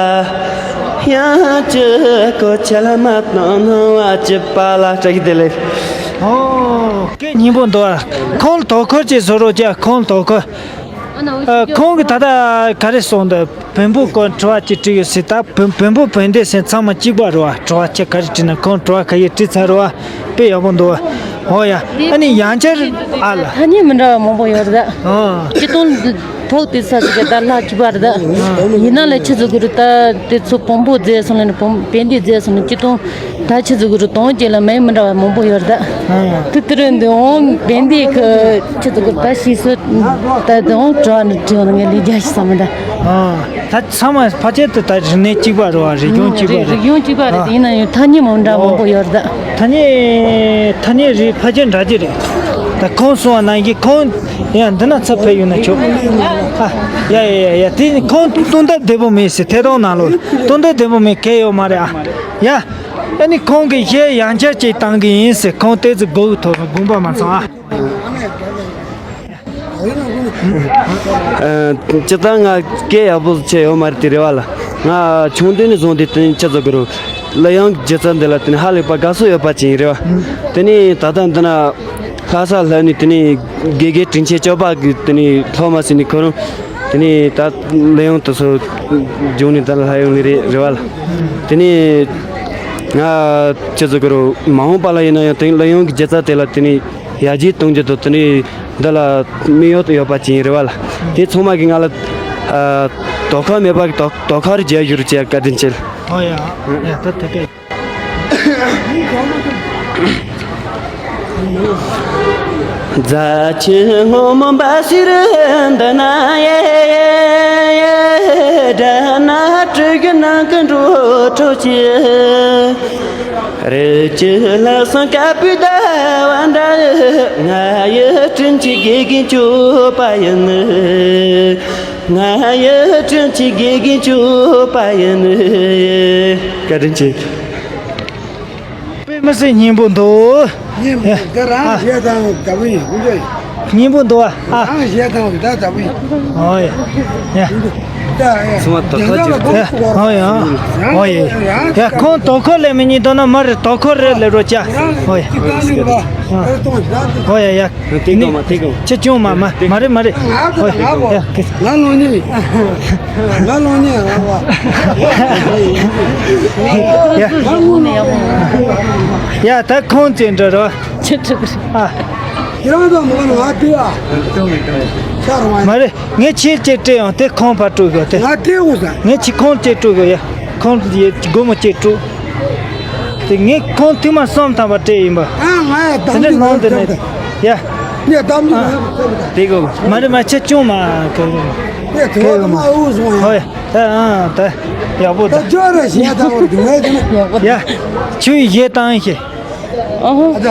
ཡང་ཅི་གོ་ཆ་ལ་མ་གཏོང་སྣང་བ་བྱེད་པ་ལ། བཀྲ་ཤིས་བདེ་ལེགས། ཨོ། སྐད་སྙན་པོ་འདུག་ཨ། ཁོང་དོ་ཁུར་ཅིག་བཟོ་རོགས་བྱ། ཁོང་དོ་ཁུར། ཨ། ཁོང་གིས་ད་ལྟ་ག་རེ་གསུངས་འདུག་བོན་པོ་སྐོར་དྲི་བ་ཅིག་དྲིས་ཡོད་ཟེར། ད་བོན་བོན་པོ་བན་དེ་ཟེར་ཚང་མ་གཅིག་པ་རེད་བ། དྲི་བ་ཅིག་ག་རེ་དྲིས་ན་ཁོང་དྲི་བ་ག་ཡེ་དྲིས་ཚར་རེད་བ། དཔེ་ཡག་པོ་འདུག་ཨོ་ཡ། ཨ་ནི་ཡང་བསྐྱར་ཨ་ལ། ཐ་སྙད་མི་འདྲ་བ་མང་པོ་ཡོད་རེད་ད། ཨོ། སྤྱིར་བཏང་ཐོག་དེ་ས་ཟིག་གི་ད་ལྷག་གྱུར་པ་རེད་ད། ཡིན་ན་ལས་ཆི་ཟིག་གི་རེད་ད། དེ་ཚོ་བོན་པོ་མཛད་སོང་ལ་ནི་བོན་བན་དེ་མཛད་སོང་ནི་སྤྱིར་བཏང་ད་ཆི་ཟིག་གི་རེད། དོན་བཅས་ལ་མི་མི་འདྲ་བ་མང་པོ་ཡོད་རེད་ད། དེ་དེ་རེད་འདི་འོང་བན་དེ་གི་ཆི་ཟིག་གི་ད་ཤེས་སོ། ད་དེ་འོང་དྲི་བ་ནི་དྲི་བ་ནི་ངས་ལས་རྒྱ་ཞིག་བསམ་མི་ད། ད་ཚང་མ་ཕལ་ཆེར་དུ་ད་རིག་གནས་གཅིག་པ་རེད་བ། རིག་གཞུང་གཅིག་པ་རེད། རིག་གཞུང་གཅིག་པ་རེད། ཨ། དེ་ཡིན་ན་ཡང་ཐ་སྙད་མང་འདྲ་མང་པོ་ཡོད་རེད་ད། ཐ་སྙད་ཐ་སྙད་རིགས་ཕལ་ཆེར་འདྲ་གི་རེད། ད་ཁོང་གསུང་བ་ནང་བཞིན་ཁོང་ཡང་འདི་ན་ཚབ་ཕེབས་ཡོང་ན་ཆོག་ཨ། ཡ་ཡ་ཡ་ཡ། དེ་ནི་ཁོང་སྟོན་སྟབས་བདེ་པོ་མེད་ཟེར། ཐད་གཏོང་ནང་ལོགས་སྟོན་སྟབས་བདེ་པོ་མེད། གལ་ཡོད་མ་རེད་ཨ། ཡ། ཨ་ནི་ཁོང་གི་གཞས་ཡང་བསྐྱར་ཅིག་བཏང་གི་ཡིན་ཟེར། ཁོང་ཏོག་ཙམ་སྒུག་ཐུབ་དགོངས་པ་མ་ཚོམ་ཨ། ཨ། སྤྱིར་བཏང་ང་སྐད་ཡག་པོ་བྱས་ཡོད་མ་རེད་དེ་རེད་བ་ལ། ང་ཆུང་དུས་ནས་བཟུང་སྟེ་དེ་ནས་ཆི་ཟེར་དགོས་རུང་གླུ་དབྱངས་སྒྱུ་རྩལ་འདི་ལ་དེ་ནས་ཧ་ལས་པ་དགའ་ཕྱོགས་ཡོད་པ་ཅིག་ཡིན་རེད་བ། དེ་ནས་ད་ལྟ་འདི་ན་ལྷ་ས་ལྷ་ནས་དེ་ནས་དགེ་རྒན་དྲིན་ཆེན་སྐྱོབ་པ་གི་དེ་ནས་སློབ་མ་ཟིན་ནས་ཁོ་རང་དེ་ནས་ད་གླུ་དབྱངས་དེ་ཚོ་སྦྱོང་ནས་ད་ལྷ་ཡོང་ནི་རེད་རེད་བ་ལ། དེ་ནས་ང་ཆི་ཟེར་དགོས་རུང་མ་འོངས་པ་ལ་ཡིན་ན་ཡང་དེ་གླུ་དབྱངས་ཀྱི་སྒྱུ་རྩལ་དེ་ལ་དེ་ནས་ཡར་རྒྱས་གཏོང་རྒྱུ་དང་དེ་ནས་འདི་ལ་དམིགས་ཡུལ་ཡོད་པ་ཅིག་ཡིན་རེད་བ་ལ། དེ་ཚང་མ་གིས་ང་ལ་ཨ་དོ་ཁུར་མེད་པ་གི་དོ་དོ་ཁུར་རྒྱག་ཞུ་རྒྱུ་བཀའ་དྲིན་ཆེ། ཨོ་ཡ། ཡ་ད་དེ་ག་རྫ་ཆུ་སྔོན་མོ་འབབ་སའི་རི་འདི་ན་ཡེ། སྦྲ་ནག་སྤྲེའུ་ནང་གི་འགྲོ་གྲོགས་ཀྱི། རི་སྐྱེས་ལ་སོང་དཀར་པོའི་ཟླ་བ་འདྲ། ང་ཡི་དྲིན་ཆེན་དགེ་རྒན་སྐྱོབ་པ་ཡིན། ང་ཡི་དྲིན་ཆེན་དགེ་རྒན་སྐྱོབ་པ་ཡིན། བཀའ་དྲིན་ཆེ། དཔེ་མི་སྲིད་སྙན་པོ་འདུག་སྙན་པོ་འདི་རང་གཞས་དང་འདྲ་པོ་ཡིན། ཁོང་ཚོ་ཡིན། སྙན་པོ་འདུག་ཨ། རང་གཞས་དང་འདྲ་འདྲ་པོ་ཡིན། ཨོ་ཡ། ཡ། ཚང་མ་དོ་ཁུར་ཅིག་ཡ། ཨོ་ཡ། ཨོ་ཡ། ཡ་ཁོང་དོ་ཁུར་ལས་མི་ཉིད་དོ་ན་མ་རེད། དོ་ཁུར་རེད་ལས་རོ་ཅ། ཨོ་ཡ། ཨོ་ཡ་ཡ། ཏིག་ཏིག་མ་ཏིག་ཏིག་ཅི་ཅུང་མ་མ་མ་རེད་མ་རེད། ཨོ་ཡ། ང་ལོ་ནི། ང་ལོ་ནི་ར་བ། ཡ། ཡ་ད་ཁོང་ཅི་འདྲ་རོ། ཅི་ཅི། ཨ། ཁྱེད་རང་ཚོ་མོ་ལ་ང་ཏི་ཨ། ཤར་བ། མ་རེད། ངས་ཆེད་ཅིག་སྤྲད་ཡང་དེ་ཁོང་ཕར་སྤྲོད་དགོས་ཏེ། ང་སྤྲད་འོ་ས། ངས་ཆེད་ཁོང་ཅིག་སྤྲོད་དགོས་ཡ། ཁོང་ཡ་སྒོར་མོ་ཅིག་སྤྲོད། དེ་ངས་ཁོང་ཐུག་མ་གསུམ་ཐམ་པ་སྤྲད་ཡིན་པ། ཨ་ང་ཡ་དེ་འདྲ་ནང་དུ་ནས། ཡ། ངས་གཏམ་རྒྱུད་ལ་ཡོད་པ་ཁོ་ལ། དེ་གོ། མ་རེད་མ་ཆེ་ཆུང་མ་གོ། ངས་དེ་བ་དུ་མ་འུ་སོང་ཡ། ཧོ་ཡ། ད་ཨ་ད་ཡག་པོ་ད། ད་ཅོ་ར་ཞེ་ད་བར་དུ་ངས་དེ་ན། ཡ། ཆུ་ཡི་ཞེ་བཏང་ཞེ། ཨ་ཧོ། ཨ་ད།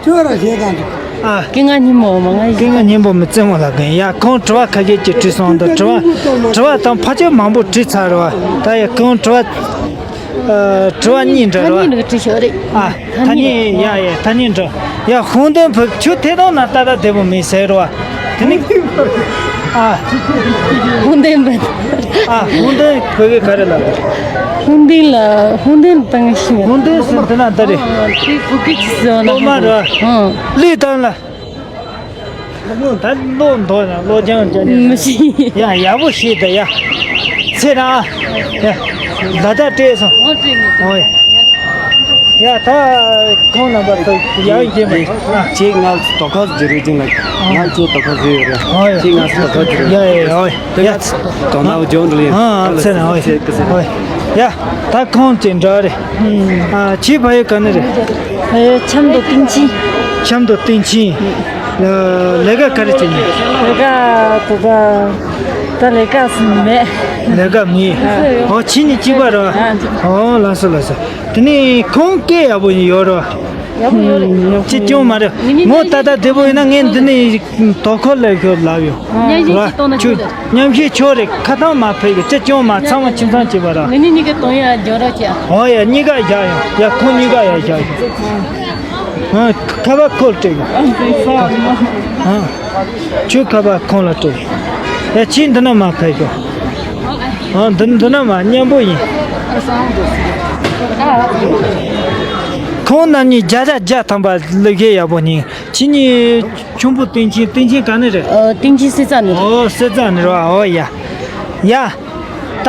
ཁྱོད་རང་བཞེས་གང་འདུག་ཨ། སྐད་ངག་སྙན་མོ་མ་ང་ཡིན། སྐད་ངག་སྙན་པོ་མི་བཙན་མོ་ལ་གན་ཡ། ཁོང་དྲི་བ་ཁ་ཤས་ཀྱི་དྲིས་སོང་། འདི་དྲི་བ་དྲི་བ་དང་ཕལ་ཆེར་མང་པོ་དྲིས་ཚར་རེད་བ། ད་ཡ་ཁོང་དྲི་བ། ཨ། དྲི་བ་གཉིས་འདྲ་རེད་བ། ཐ་སྙད་འདྲ་དྲིས་ཤོག་རེད། ཨ། ཐ་སྙད་ཡ་ཡ་ཐ་སྙད་འདྲ། ཡ་ཧུང་ཏོན་བུ་ཁྱོད་ཐད་གཏོང་ན་ཏག་ཏག་བདེ་པོ་མེད་ཟེར་རེད་བ། དེ་ནི། ཨ། ཧུང་ཏོན་བུ། ཨ། ཧུང་ཏོན་བུ་གི་ག་རེ་ལ། ཧུང་ཏོན་ལ་ཧུང་ཏོན་བཏང་ཤིང་། ཧུང་ཏོན་སུ་འདི་ན་ད་རེད། ཨ་དེ་བུ་གི་ཅི་ཟེར་ན། ལོ་མ་ར། ཨ། ལུས་བཏང་ལ། ད་ལོ་འདོ་ན་ལོ་རྒྱང་རྒྱང་། མི་ཤེས། ཡ་ཡག་པོ་ཤེས་ད་ཡ། ཚེ་རང་། ཡ། ད་ལྟ་སྤྲད་སོང་། ཨོ་སྤྲད་མི་ཨོ་ཡ། ཡ་ད་ཁོང་རྣམ་པ་ཚོ་ཡག་ཡིན་མ། ཅེས་ང་དོ་ཁ་ཟེར་རེད་ཅིང་ལ། ང་ཚོ་དོ་ཁ་ཟེར་ཡོད་རེད། ཨོ་ཡ། ཅེས་ང་ཚོ་དོ་ཁ་ཟེར་རེད། ཡ་ཡ་ཡ་ཨོ་ཡ། དེ་ཡ། ང་དོ་ན་བ་ཇོན་རེད། ཨ་ཨ་ཚེ་རང་ཨོ་ཡ། ཨོ་ཡ། ཡ་ད་ཁོང་ཅི་འདྲ་རེད། ཨ་ཁྱི་ཕ་ཡུལ་ག་ནས་རེད། ཕ་ཡུལ་ཆབ་མདོ་སྟེང་ཆེན། ཆབ་མདོ་སྟེང་ཆེན། ལས་ཀ་ག་རེ་བྱེད་ཉིན། ལས་ཀ་དེ་ད་ད་ལས་ཀ་ཟིན་མེད། ལས་ཀ་མེད། ཨ། ཨོ་ཁྱི་གཉིས་གཅིག་པ་རེད། ཨ། ཨོ་ལགས་སོ་ལགས་སོ། དེ་ནས་ཁོང་སྐད་ཡག་པོ་ཡོད་རེད། ཡག་པོ་ཡོད་རེད། ཅི་སྐྱོན་མ་རེད། ངོ་ཏག་ཏག་བདེ་པོ་ཡིན་ན་ངས་འདི་ནས་དོ་ཁུར་ལས་ཤོར་ལབ་ཡོད། མཉམ་ཞུགས་ཅིག་གཏོང་ན་ཆོག་ལ། མཉམ་ཞུགས་ཆོག་རེད། ཁ་ཐང་མ་ཕེབས་གི་ཅི་སྐྱོན་མ་ཚང་མ་ཁྱིམ་ཚང་གཅིག་པ་ར། ངེད་གཉིས་གཉིས་ཀ་གཏོང་ཡ་རྒྱག་རོགས་བྱས། ཨོ་ཡ་གཉིས་ཀ་བཞག་ཡོང་། ཡ་ཁོང་གཉིས་ཀ་ཡ་བཞག་ཡོང་། ཨ་ཁ་པར་ཁོ་ལ་སྤྲད་ཡོང་། ཨ་ཁྱོད་ཁ་པར་ཁོང་ལ་སྤྲད་ཡོང་། ཡ་ཁྱིམ་འདི་ན་མ་ཕེབས་ཤོག་ཨ་འདི་འདི་ན་མ་མཉམ་པོ་ཡིན། ཁོང་རྣམ་གཉིས་བརྒྱ་ཆ་བརྒྱ་ཐམ་པ་ལུག་ཤེད་ཡག་པོ་ཉིན། ཁྱེད་གཉིས་ཁྱུང་པོ་སྟེང་ཆེན། སྟེང་ཆེན་ག་ནས་རེད། ཨ་སྟེང་ཆེན་སེ་ཙ་ནས་རེད། ཨོ་སེ་ཙ་ནས་རེད་བ། ཨོ་ཡ། ཡ། ད་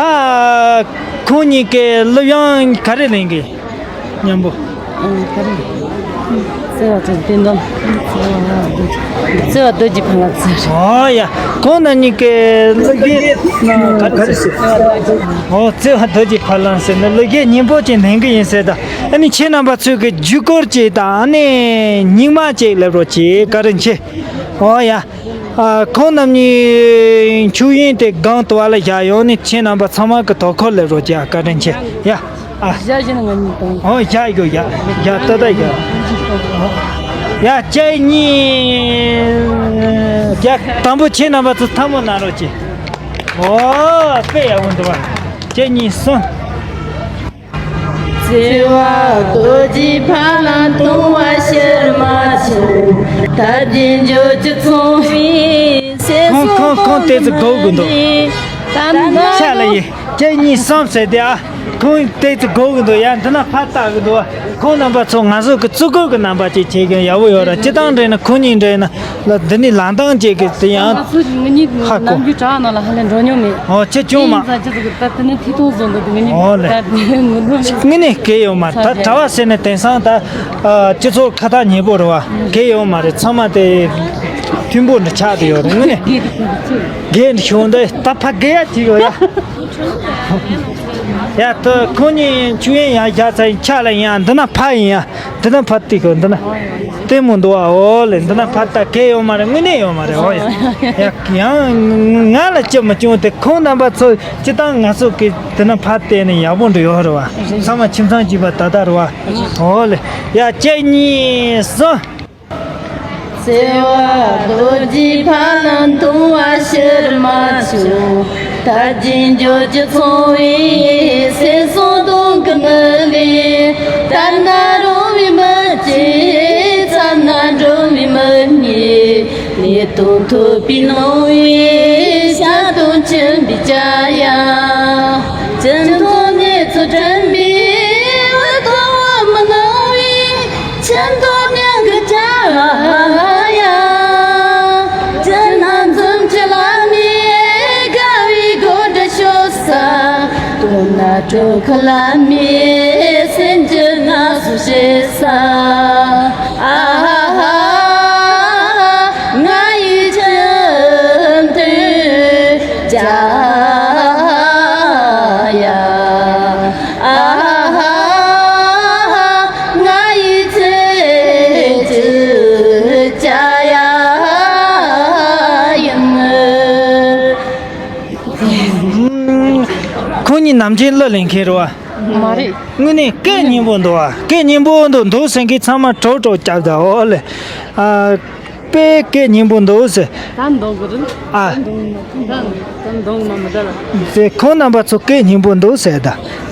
ཁོང་གཉིས་ཀའི་སློབ་ཡོན་ག་རེ་ལེན་གི་མཉམ་པོ། ཨ་ག་རེ། བརྩེ་བ་དང་བསྟུན་དོན། བརྩེ་བ་རྡོ་རྗེ་ཕ་ལ་བརྩེ། ཨོ་ཡ། ཁོང་རྣམ་གཉིས་ཀའི་སློབ་གི་ག་རེ་ཟེར། ཨོ་བརྩེ་བ་རྡོ་རྗེ་ཕ་ལ་ཟེར་ནས་སློབ་གི་སྙིང་པོ་ཅིག་ལེན་གི་ཡིན་ཟེར། ད་ཨ་ནི་ཁྱེད་རྣམ་པ་ཚོས་གི་བརྒྱུད་སྐུར་ཅིག་དང་ཨ་ནི་སྙིང་མ་ཅིག་ལེབ་རོགས་ཅིག་བཀའ་དྲིན་ཆེ། ཨོ་ཡ། ཨ་ཁོང་རྣམ་གཉིས་མཆོད་ཡོན་དེ་སྒང་དུ་བ་ལ་བཞག་ཡོང་ནས་ཁྱེད་རྣམ་པ་ཚང་མ་གི་དོ་ཁུར་ལེབ་རོགས་ཀྱི་བཀའ་དྲིན་ཆེ། ཡ། ཨ། བཞག་བཞིན་ང་གཉིས་དང་། ཨོ་བཞག་ཡོད། བཞག་བཞག་ཏག་ཏག་བཞག་ཡ་ཁྱེད་གཉིས། ཡ་དང་པོ་ཁྱེད་རྣམ་པ་ཚོ་ཐལ་མོ་གནང་རོགས་གྱིས། ཨོ་དཔེ་ཡག་པོ་འདུག་བ། ཁྱེད་གཉིས་སོང་། བརྩེ་བ་རྡོ་རྗེ་ཕ་ལ་འཐུང་བ་ཕྱིར་མ་ཆོད། ཐར་རྒྱས་འགྱུར་གྱི་ཚོང་བའི་སེམས། ཁོང་ཁོང་ཁོང་ཏོག་ཙམ་སྒུག་དགོས་འདུག་ཤ་ལ་ཡིན། ཁྱེད་གཉིས་བསམ་ཟེར་དེ་ཨ། ཁོང་ཏོག་ཙམ་སྒུག་དགོས་འདུག་ཡ་འདི་ན་ཕར་ལྟ་གི་འདུག་ཁོང་རྣམ་པ་ཚོ་ང་ཚོ་གི་བརྩི་བཀུར་གི་རྣམ་པ་ཅིག་བྱེད་མཁན་ཡག་པོ་ཡོད་ར། སྤྱི་བཏང་འདྲ་ན་ཁོང་གཉིས་འདྲ་ན། ལ་འདི་ནི་ལང་སྟངས་ཅིག་གི་དེ་ཡང་ང་ཚོ་ངེད་གཉིས་ཧ་གོ། ནམ་རྒྱུན་བྲག་ནང་ལ་ཧ་ལས་འགྲོ་མྱོང་མེད། ཨོ་ཁྱེད་ཅུང་མ། ཡིན་ཙང་ཁྱེད་ཚོ་གི་ད་དེ་ནི་ཐིག་ཐོང་བཟོ་འདུག་ངེད་གཉིས་ཨོ་ལེ། ད་དེ་ངུ་འདུག་ངེད་གཉིས་གལ་ཡོད་མ་རེད། ད་གྲྭ་བ་ཟེར་ནས་དེང་སང་ད་སྤྱི་ཚོགས་ཁ་ཐག་ཉེ་པོ་རེད་བ། གལ་ཡོད་མ་རེད། ཚང་མ་དེ་མཐུན་པོ་འདྲ་ཆགས་བསྡད་ཡོད་རེད། ངུ་ནས་རྒན་ཤོང་འདི་ད་ཕ་རྒན་ཡ་ཅིག་ཡོད་ཡ། ཡ་ད་ཁོང་གཉིས་མཆོད་ཡོན་ཡར་བཞག་ཚར་ཡིན། ཕྱག་ལ་ཡིན་ཡ། འདི་ན་ཕ་ཡིན་ཡ། འདི་ན་ཕ་ཏིག་གོ་འདི་ན། ལྟད་མོ་འདུག་བ། འོ་ལེ་འདི་ན་ཕ་ད་གལ་ཡོད་མ་རེད། དངོས་གནས་ཡོད་མ་རེད། འོ་ཡ། ཡ་ཡང་ང་ལ་ཅི་མ་བྱུང་དེ་ཁོང་རྣམ་པ་ཚོ་སྤྱི་བཏང་ང་ཚོ་གི་འདི་ན་ཕ་བལྟས་ནས་ཡག་པོ་འདྲ་ཡོད་རེད་བ། ཚང་མ་ཁྱིམ་ཚང་གཅིག་པ་ད་ལྟ་རེད་བ། འོ་ལེ་ཡ་གཅིག་གཉིས་གསུམ། བརྩེ་བ་རྡོ་རྗེ་ཕ་ལ་འཐུང་བ་ཕྱིར་མ་ཆོད། ཐར་རྒྱས་འགྱུར་གྱི་ཚོང་བའི་སེམས་སོང་དོན་གྱི་མི་ལས། ལྟ་ན་རུང་བའི་མི་གཅིག་ཚ་ན་འགྲོ་བའི་མི་གཉིས། ལས་དོན་ཐུབ་པའི་ནོར་བུའི་ཞལ་དུ་ སྦྱིན་པའི་བྱ་ཡ། སྤྱི་ཚོགས་གནས་ཚུལ་དྲན་པའི་བུ་དང་བུ་མི་ནང་བའི་ཆེན་ཐོག་མྱང་གི་བྱ་ཡ། སྤྱི་ན་འཛུམ་གྱི་ལ་མི་དགའ་བའི་སྒོ་འདྲ་ཤོ་ས། དོན་ན་དྲོད་ཁ་ལ་མི་སེམས་ཀྱི་ང་སུ་ཤེས་ས། ཨ་ཧ་ཧ། ང་ཡི་ཁྱིམ་དུ་བྱ་ཡ། ཨ་ཧ་ཧ། ང་ཡི་ཚེ་གཅིག་བྱ་ཡ་ཡིན། ཁོང་གཉིས་ནམ་རྒྱུན་གླུ་ལེན་མཁན་རེད་བ། མ་རེད། དངོས་གནས་སྐད་སྙན་པོ་འདུག་བ། སྐད་སྙན་པོ་འདུག་འདུག་ཟེར་མཁན་ཚང་མ་གྲོགས་གྲོགས་རྒྱབ་ད་འོ་ལེ། ཨ། དཔེ་སྐད་སྙན་པོ་འདུག་ཟེར། ད་འདུག་གི་རེད། ཨ། ད་འདུག་མ་ད་ད་འདུག་མ་མི་ད་ལ། ཟེར་ཁོང་རྣམ་པ་ཚོ་སྐད་སྙན་པོ་འདུག་ཟེར་ད།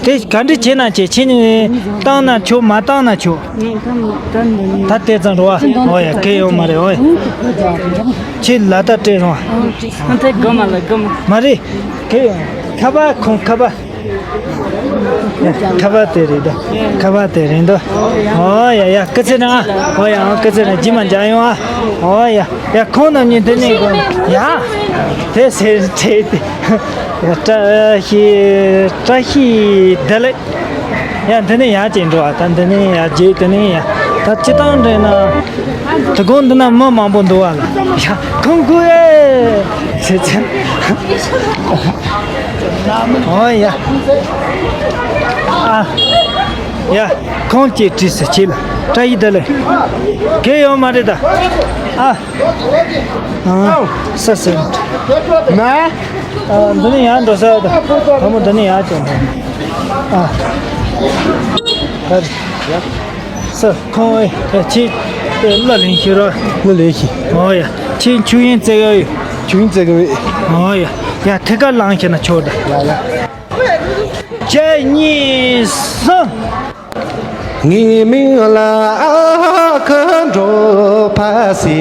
དེ་ག་འདྲ་བྱེད་ན་བྱེད་ཁྱེད་གཉིས་བཏང་ན་ཆོག་མ་བཏང་ན་ཆོག་ངས་ད་ད་འདི་ནས་ད་དེ་ཙམ་རེད་བ། འོ་ཡ་གལ་ཡོད་མ་རེད། འོ་ཡ་ཁྱེད་ལ་ད་སྤྲད་རོགས། ཨ་ད་དགོས་མ་ལ་དགོས་མ། མ་རེད། གལ་ཡོད་ཁ་པར་ཁོང་ཁ་པར། ཁ་པར་དེ་རེད་ད། ཁ་པར་དེ་རེད་ད། ཨོ་ཡ་ཡ་སྐུ་ཚེ་རིང་ཨ། ཨོ་ཡ་ཨོ་སྐུ་ཚེ་རིང་རྗེས་མ་མཇལ་ཡོང་ཨ། ཨོ་ཡ་ཡ་ཁོང་རྣམ་གཉིས་འདི་ནས་དགོངས་ཡ། དེ་ཟེར་དྲེད་དེ། ཡ་བཀྲ་ཤིས་བཀྲ་ཤིས་བདེ་ལེགས། ཡ་འདི་ནས་ཡར་ཅིག་འགྲོ་ཨ། ད་འདི་ནས་ཡར་རྗེས་འདི་ནས་ཡ། ད་སྤྱི་བཏང་འདྲེན་ན། དོ་དགོང་འདི་ན་མི་མང་པོ་འདུག་བ་ལ། ཡ་ཁོང་ཁུ་ཨེ། ཟེར་ཚེ། ཨོ་ཡ། ཨ། ཡ། ཁོང་ཅིག་བྲིས་སུ་ཁྱེད་ལ་བཀྲ་ཤིས་བདེ་ལེགས། གལ་ཡོད་མ་རེད་ད། ཨ། ཨ། ས་ཟེར། མ། ཨ། འདི་ནས་ཡར་འགྲོ་ས་ད། བུ་མོ་འདི་ནས་ཡར་ཅིག་འགྲོ། ཨ། ཧར། ས་ཁོང་ཨེ་ཁྱེད་གླུ་ལེན་ཤེས་རོགས། གླུ་ལེན་ཤེས། ཨོ་ཡ། ཁྱེད་ཆུ་ཡིན་བཙལ་ག་ཡོད། ཆུ་ཡིན་བཙལ་ག་ཡོད། ཨོ་ཡ། ཡ་ཐད་ཀར་ལངས་ཤེས་ན་ཆོག་ད། ཡ་ཡ། གཅིག་གཉིས་གསུམ། ངའི་མིང་ལ་ཨ་ཁུ་འགྲོ་ཕ་སི།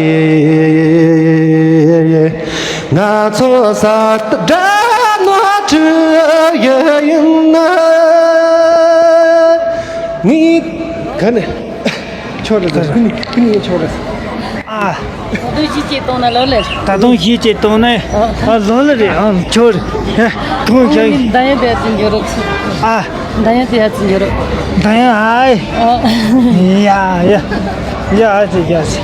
ང་ཚོ་ས་དགྲ་ནོར་འཁྲུལ་ཡིན་ན། ངའི་ག་ནས། ཆོག་རེད་ད། ཀུན་ནས་ཀུན་ནས་ཆོག་རེད། ཨ། ད་དུང་གཞས་གཅིག་གཏོང་ན་ལོ་ལེ། ད་དུང་གཞས་གཅིག་གཏོང་ན། ཨ། ཨ་ལོ་ལེ་རེད། ཨ་ཆོག་རེད། ཨ་ཁོང་ཁྱེད། ད་ཡང་དེ་ཡ་ཙི་འགྱུར་རོགས། ཨ། ད་ཡང་དེ་ཡ་ཙི་འགྱུར་རོགས། ད་ཡང་ཨ་ཡི། ཨ། ཡ་ཡ། ཡ་ཨ་ཙི་ཡ་ཙི།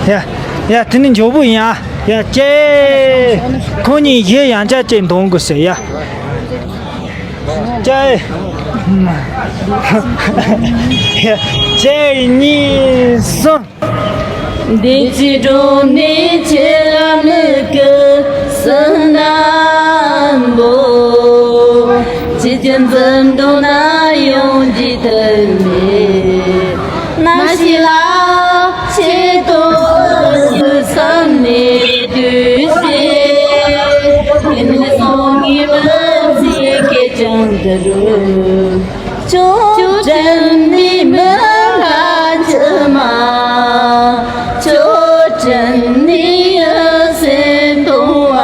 ཡ་ཡ་དེ་ནི་མགྱོགས་པོ་ཡིན་ཨ། ཡ་ཅེ། ཁོང་གཉིས་གཞས་ཡང་བསྐྱར་གཅིག་འདོན་དགོས་ཟེར་ཡ། ཅེ། གཅིག་གཉིས་གསུམ། བདེ་སྐྱིད་སྒྲོན་མེ་ཁྱེད་ལ་མིག་གི་སུན་འདྲ་པོ། ཁྱེད་ཀྱི་འཛུམ་མདངས་ན་ཡོང་རྒྱུ་དུ་མེད། ན་ཞིག་ལ་ཆེད་དུ་བསམ་ནས་དུས་ཚེ། ཡིན་ནས་སོང་ངས་མི་ཚེ་སྐད་ཅིག་འདི་རུ། ཅོ་ཀྲན་ནི་མི་ལ་ཅི་མ། ཅོ་ཀྲན་ནི་ཡ་སེ་དུ་བ།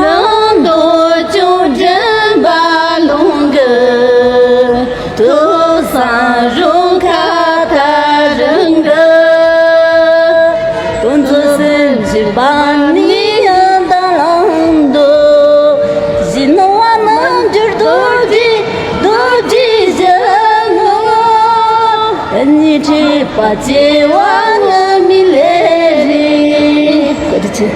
ལང་དོ་ཅོ་ཀྲན་བ་ལུང་གི། དུ་སང་རུང་ཁ་ཐ་རང་གི། དོན་ཚོ་སེམས་ཀྱི་བ་ནི་ཡང་དང་ལང་དོ། གཞི་ནོ་བ་མ་འགྱུར་རྡོ་རྗེ་རྡོ་རྗེ་བཞིན་ནོ། གཉིས་ཁྲི་པ་ཅེ་བ་ང་མི་ལེ་རེ། བཀའ་དྲིན་ཆེ།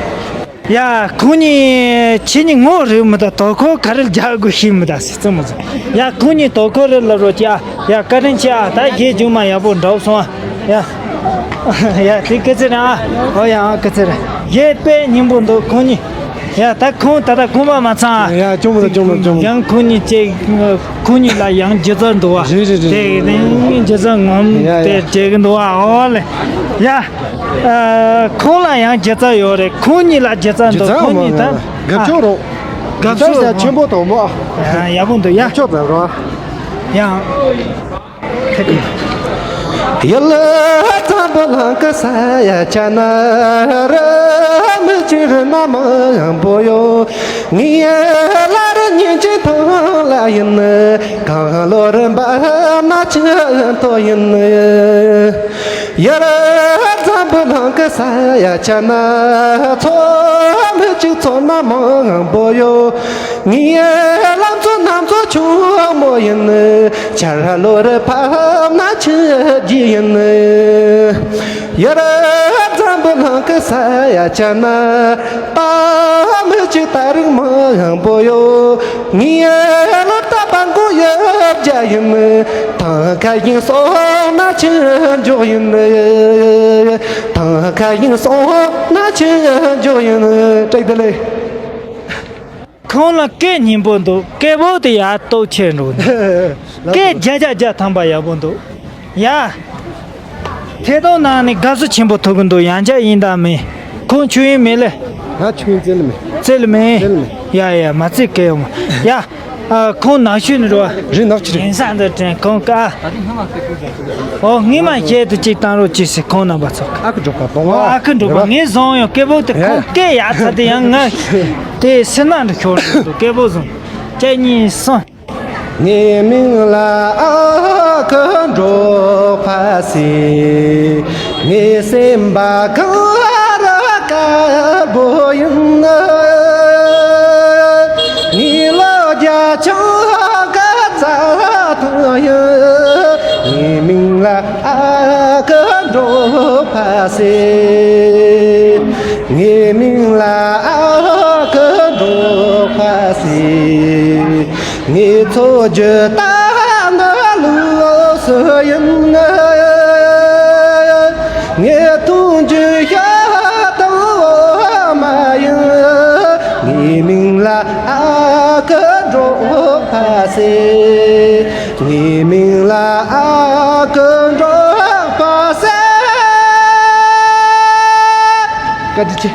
ཡ་ཁོང་གཉིས་ཁྱེད་གཉིས་ངོ་རེད་མི་ད། དོ་ཁོ་ག་རེ་རྒྱག་དགོས་ཤེས་མི་ད་ཟེར་ཙམ་མ་ཟེར། ཡ་ཁོང་གཉིས་དོ་ཁོ་རེ་ལབ་རོགས་ཀྱི་ཨ། ཡ་བཀའ་དྲིན་ཆེ་ཨ། ད་གཞས་རྒྱུན་མ་ཡག་པོ་འགྲོ་སོང་ཨ། ཡ། ཡ་དེ་སྐད་ཆ་རེད་ཨ། ཨོ་ཡ་ཨ་སྐད་ཆ་རེད། གཞས་དཔེ་སྙན་པོ་འདུག་ཁོང་གཉིས། ཡ་ད་ཁོང་ད་ལྟ་ཁོང་པ་མ་ཚང་ཨ། ཡ་ཅུང་མི་འདུག་ཅུང་མི་འདུག་ཅུང་མི་འདུག་ཡང་ཁོང་གཉིས་ཅིག་ཁོང་གཉིས་ལ་ཡང་སྒྱུ་རྩལ་འདུག་བ། རེད་རེད་རེད། དེ་ནི་སྒྱུ་རྩལ་ངོམ་ཡ་ཡ། དེ་བྱེད་ཀྱི་འདུག་བ། ཨོ་ལེ། ཡ། ཨ། ཁོང་ལ་ཡང་སྒྱུ་རྩལ་ཡོད་རེད། ཁོང་གཉིས་ལ་སྒྱུ་རྩལ་འདུག་སྒྱུ་རྩལ་ཁོང་གཉིས་ད། ཡོད་མ་རེད། དགའ་ཕྱོགས་རོགས། དགའ་ཕྱོགས་ཡ་ཆེན་པོ་དང་མོ། ཡ་ཡག་པོ་འདུག་ཡ། དགའ་ཕྱོགས་ཙམ་རོགས། ཡ། ཡུལ་འཛམ་བུ་གླིང་གི་ས་ཡ་ཆ་ན་རི་མི་གཅིག་རི་ན་མང་པོ་ཡོད། ངའི་བླ་རི་ཉིན་གཅིག་ཐང་ལ་ཡིན། གང་ལོ་རི་འབབ་ན་ཆུ་མཐོ་ཡིན། ཡུལ་འཛམ་བུ་གླིང་གི་ས་ཡ་ཆ་ན་མཚོ་མི་གཅིག་མཚོ་ན་མང་པོ་ཡོད། ངའི་ལམ་མཚོ་གནམ་མཚོ་ཆུ་མོ་ཡིན། ཆར་ལོ་རི་ཕབ་ན་ཆུ་རྒྱུད་ཡིན། ཡུལ་འཛམ་བུ་གླིང་གི་ས་ཡ་ཆ་ན་རྟ་མི་གཅིག་རྟ་རིགས་མང་པོ་ཡོད། ངའི་སློབ་གྲྭ་པ་མགོ་ཡབ་རྒྱ་ཡིན། ཐང་ཁ་ཡིན་སོང་ན་ཆུ་འཇོག་ཡིན། ཐང་ཁ་ཡིན་སོང་ན་ཆུ་འཇོག་ཡིན། བཀྲ་ཤིས་བདེ་ལེགས། ཁོང་ལ་སྐད་སྙན་པོ་འདུག་སྐད་པོ་དེ་ཡར་སྟོབས་ཆེ་འགྲོ་འདུག་སྐད་བརྒྱ་ཆ་བརྒྱ་ཐམ་པ་ཡག་པོ་འདུག་ཡ། ཐད་གཏོང་ནང་ནས་དགའ་བསུ་ཆེན་པོ་ཐོབ་གི་འདུག་ཡང་བསྐྱར་ཡིན་དང་མིན། ཁོང་ཆོས་ཡིན་མིན་ལེ། ང་ཆོས་ཡིན་རྩེ་ལེ་མིན། རྩེ་ལེ་མིན། རྩེ་ལེ་མིན། ཡ་ཡ་མ་རྩེ་སྐད་ཡོང་མ། ཡ། ཨ། ཁོང་ནག་ཆུ་ནས་རེད་བ། རི་ནག་ཆུ་རེད། ཡིན་ས་འདི་དྲན་ཁོང་ཀ། ཨོ་སྔས་མ་བཤད་དུ་གཅིག་བཏང་རོགས་གྱིས་ཟེར། ཁོང་རྣམ་པ་ཚོ། ཨ་ཁུ་འབྲོག་པ་གཏོང་བ། ཨ་ཁུ་འབྲོག་པ། ངས་བཟུང་ཡོང་སྐད་པོ་དེ། ཡ། ཁོང་སྐད་ཡག་ཚ་དེ་ཡང་ང་དེ་སེར་སྣ་འདྲ་ཤོར་འདུག་སྐད་པོ་བཟུང་། གཅིག་གཉིས་གསུམ། ངའི་མིང་ལ་ཨ་ཁུ་འབྲོག་པ་ཟེར། ངའི་སེམས་པ་གངས་རི་དཀར་པོ་ཡིན། ངའི་ལོ་རྒྱ་ཆུང་གི་རྩྭ་ཐང་ཡིན། ངའི་མིང་ལ་ཨ་ཁུ་འབྲོག་པ་ཟེར། ངའི་མིང་ལ་ཨ་ཁུ་འབྲོག་པ་ཟེར། ངའི་འཚོ་རྒྱུ་རྟ་ནག་ལུག་སུ་ཡིན། ངའི་འཐུང་རྒྱུ་ཤ་དང་འོ་མ་ཡིན། ངའི་མིང་ལ་ཨ་ཁུ་འབྲོག་པ་ཟེར། ངའི་མིང་ལ་ཨ་ཁུ་འབྲོག་པ་ཟེར། བཀའ་དྲིན་ཆེ།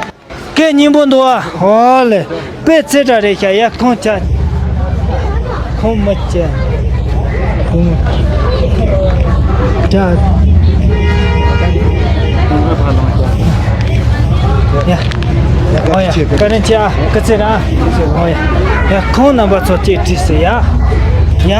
སྐད་སྙན་པོ་འདུག་ཨ། ཧོ་ལེ། དཔེ་རྩེ་གྲ་རེད་ཤག་ཡ། ཁོང་ཅག་ཁོང་མི་ཅག་ཁོང་ཅག་ཡ། ཨོ་ཡ། བཀའ་དྲིན་ཆེ་ཨ། སྐུ་ཚེ་རིང་ཨ། ཨོ་ཡ། ཡ། ཁོང་རྣམ་པ་ཚོ་གཅིག་དྲིས་སོ་ཡ། ཡ།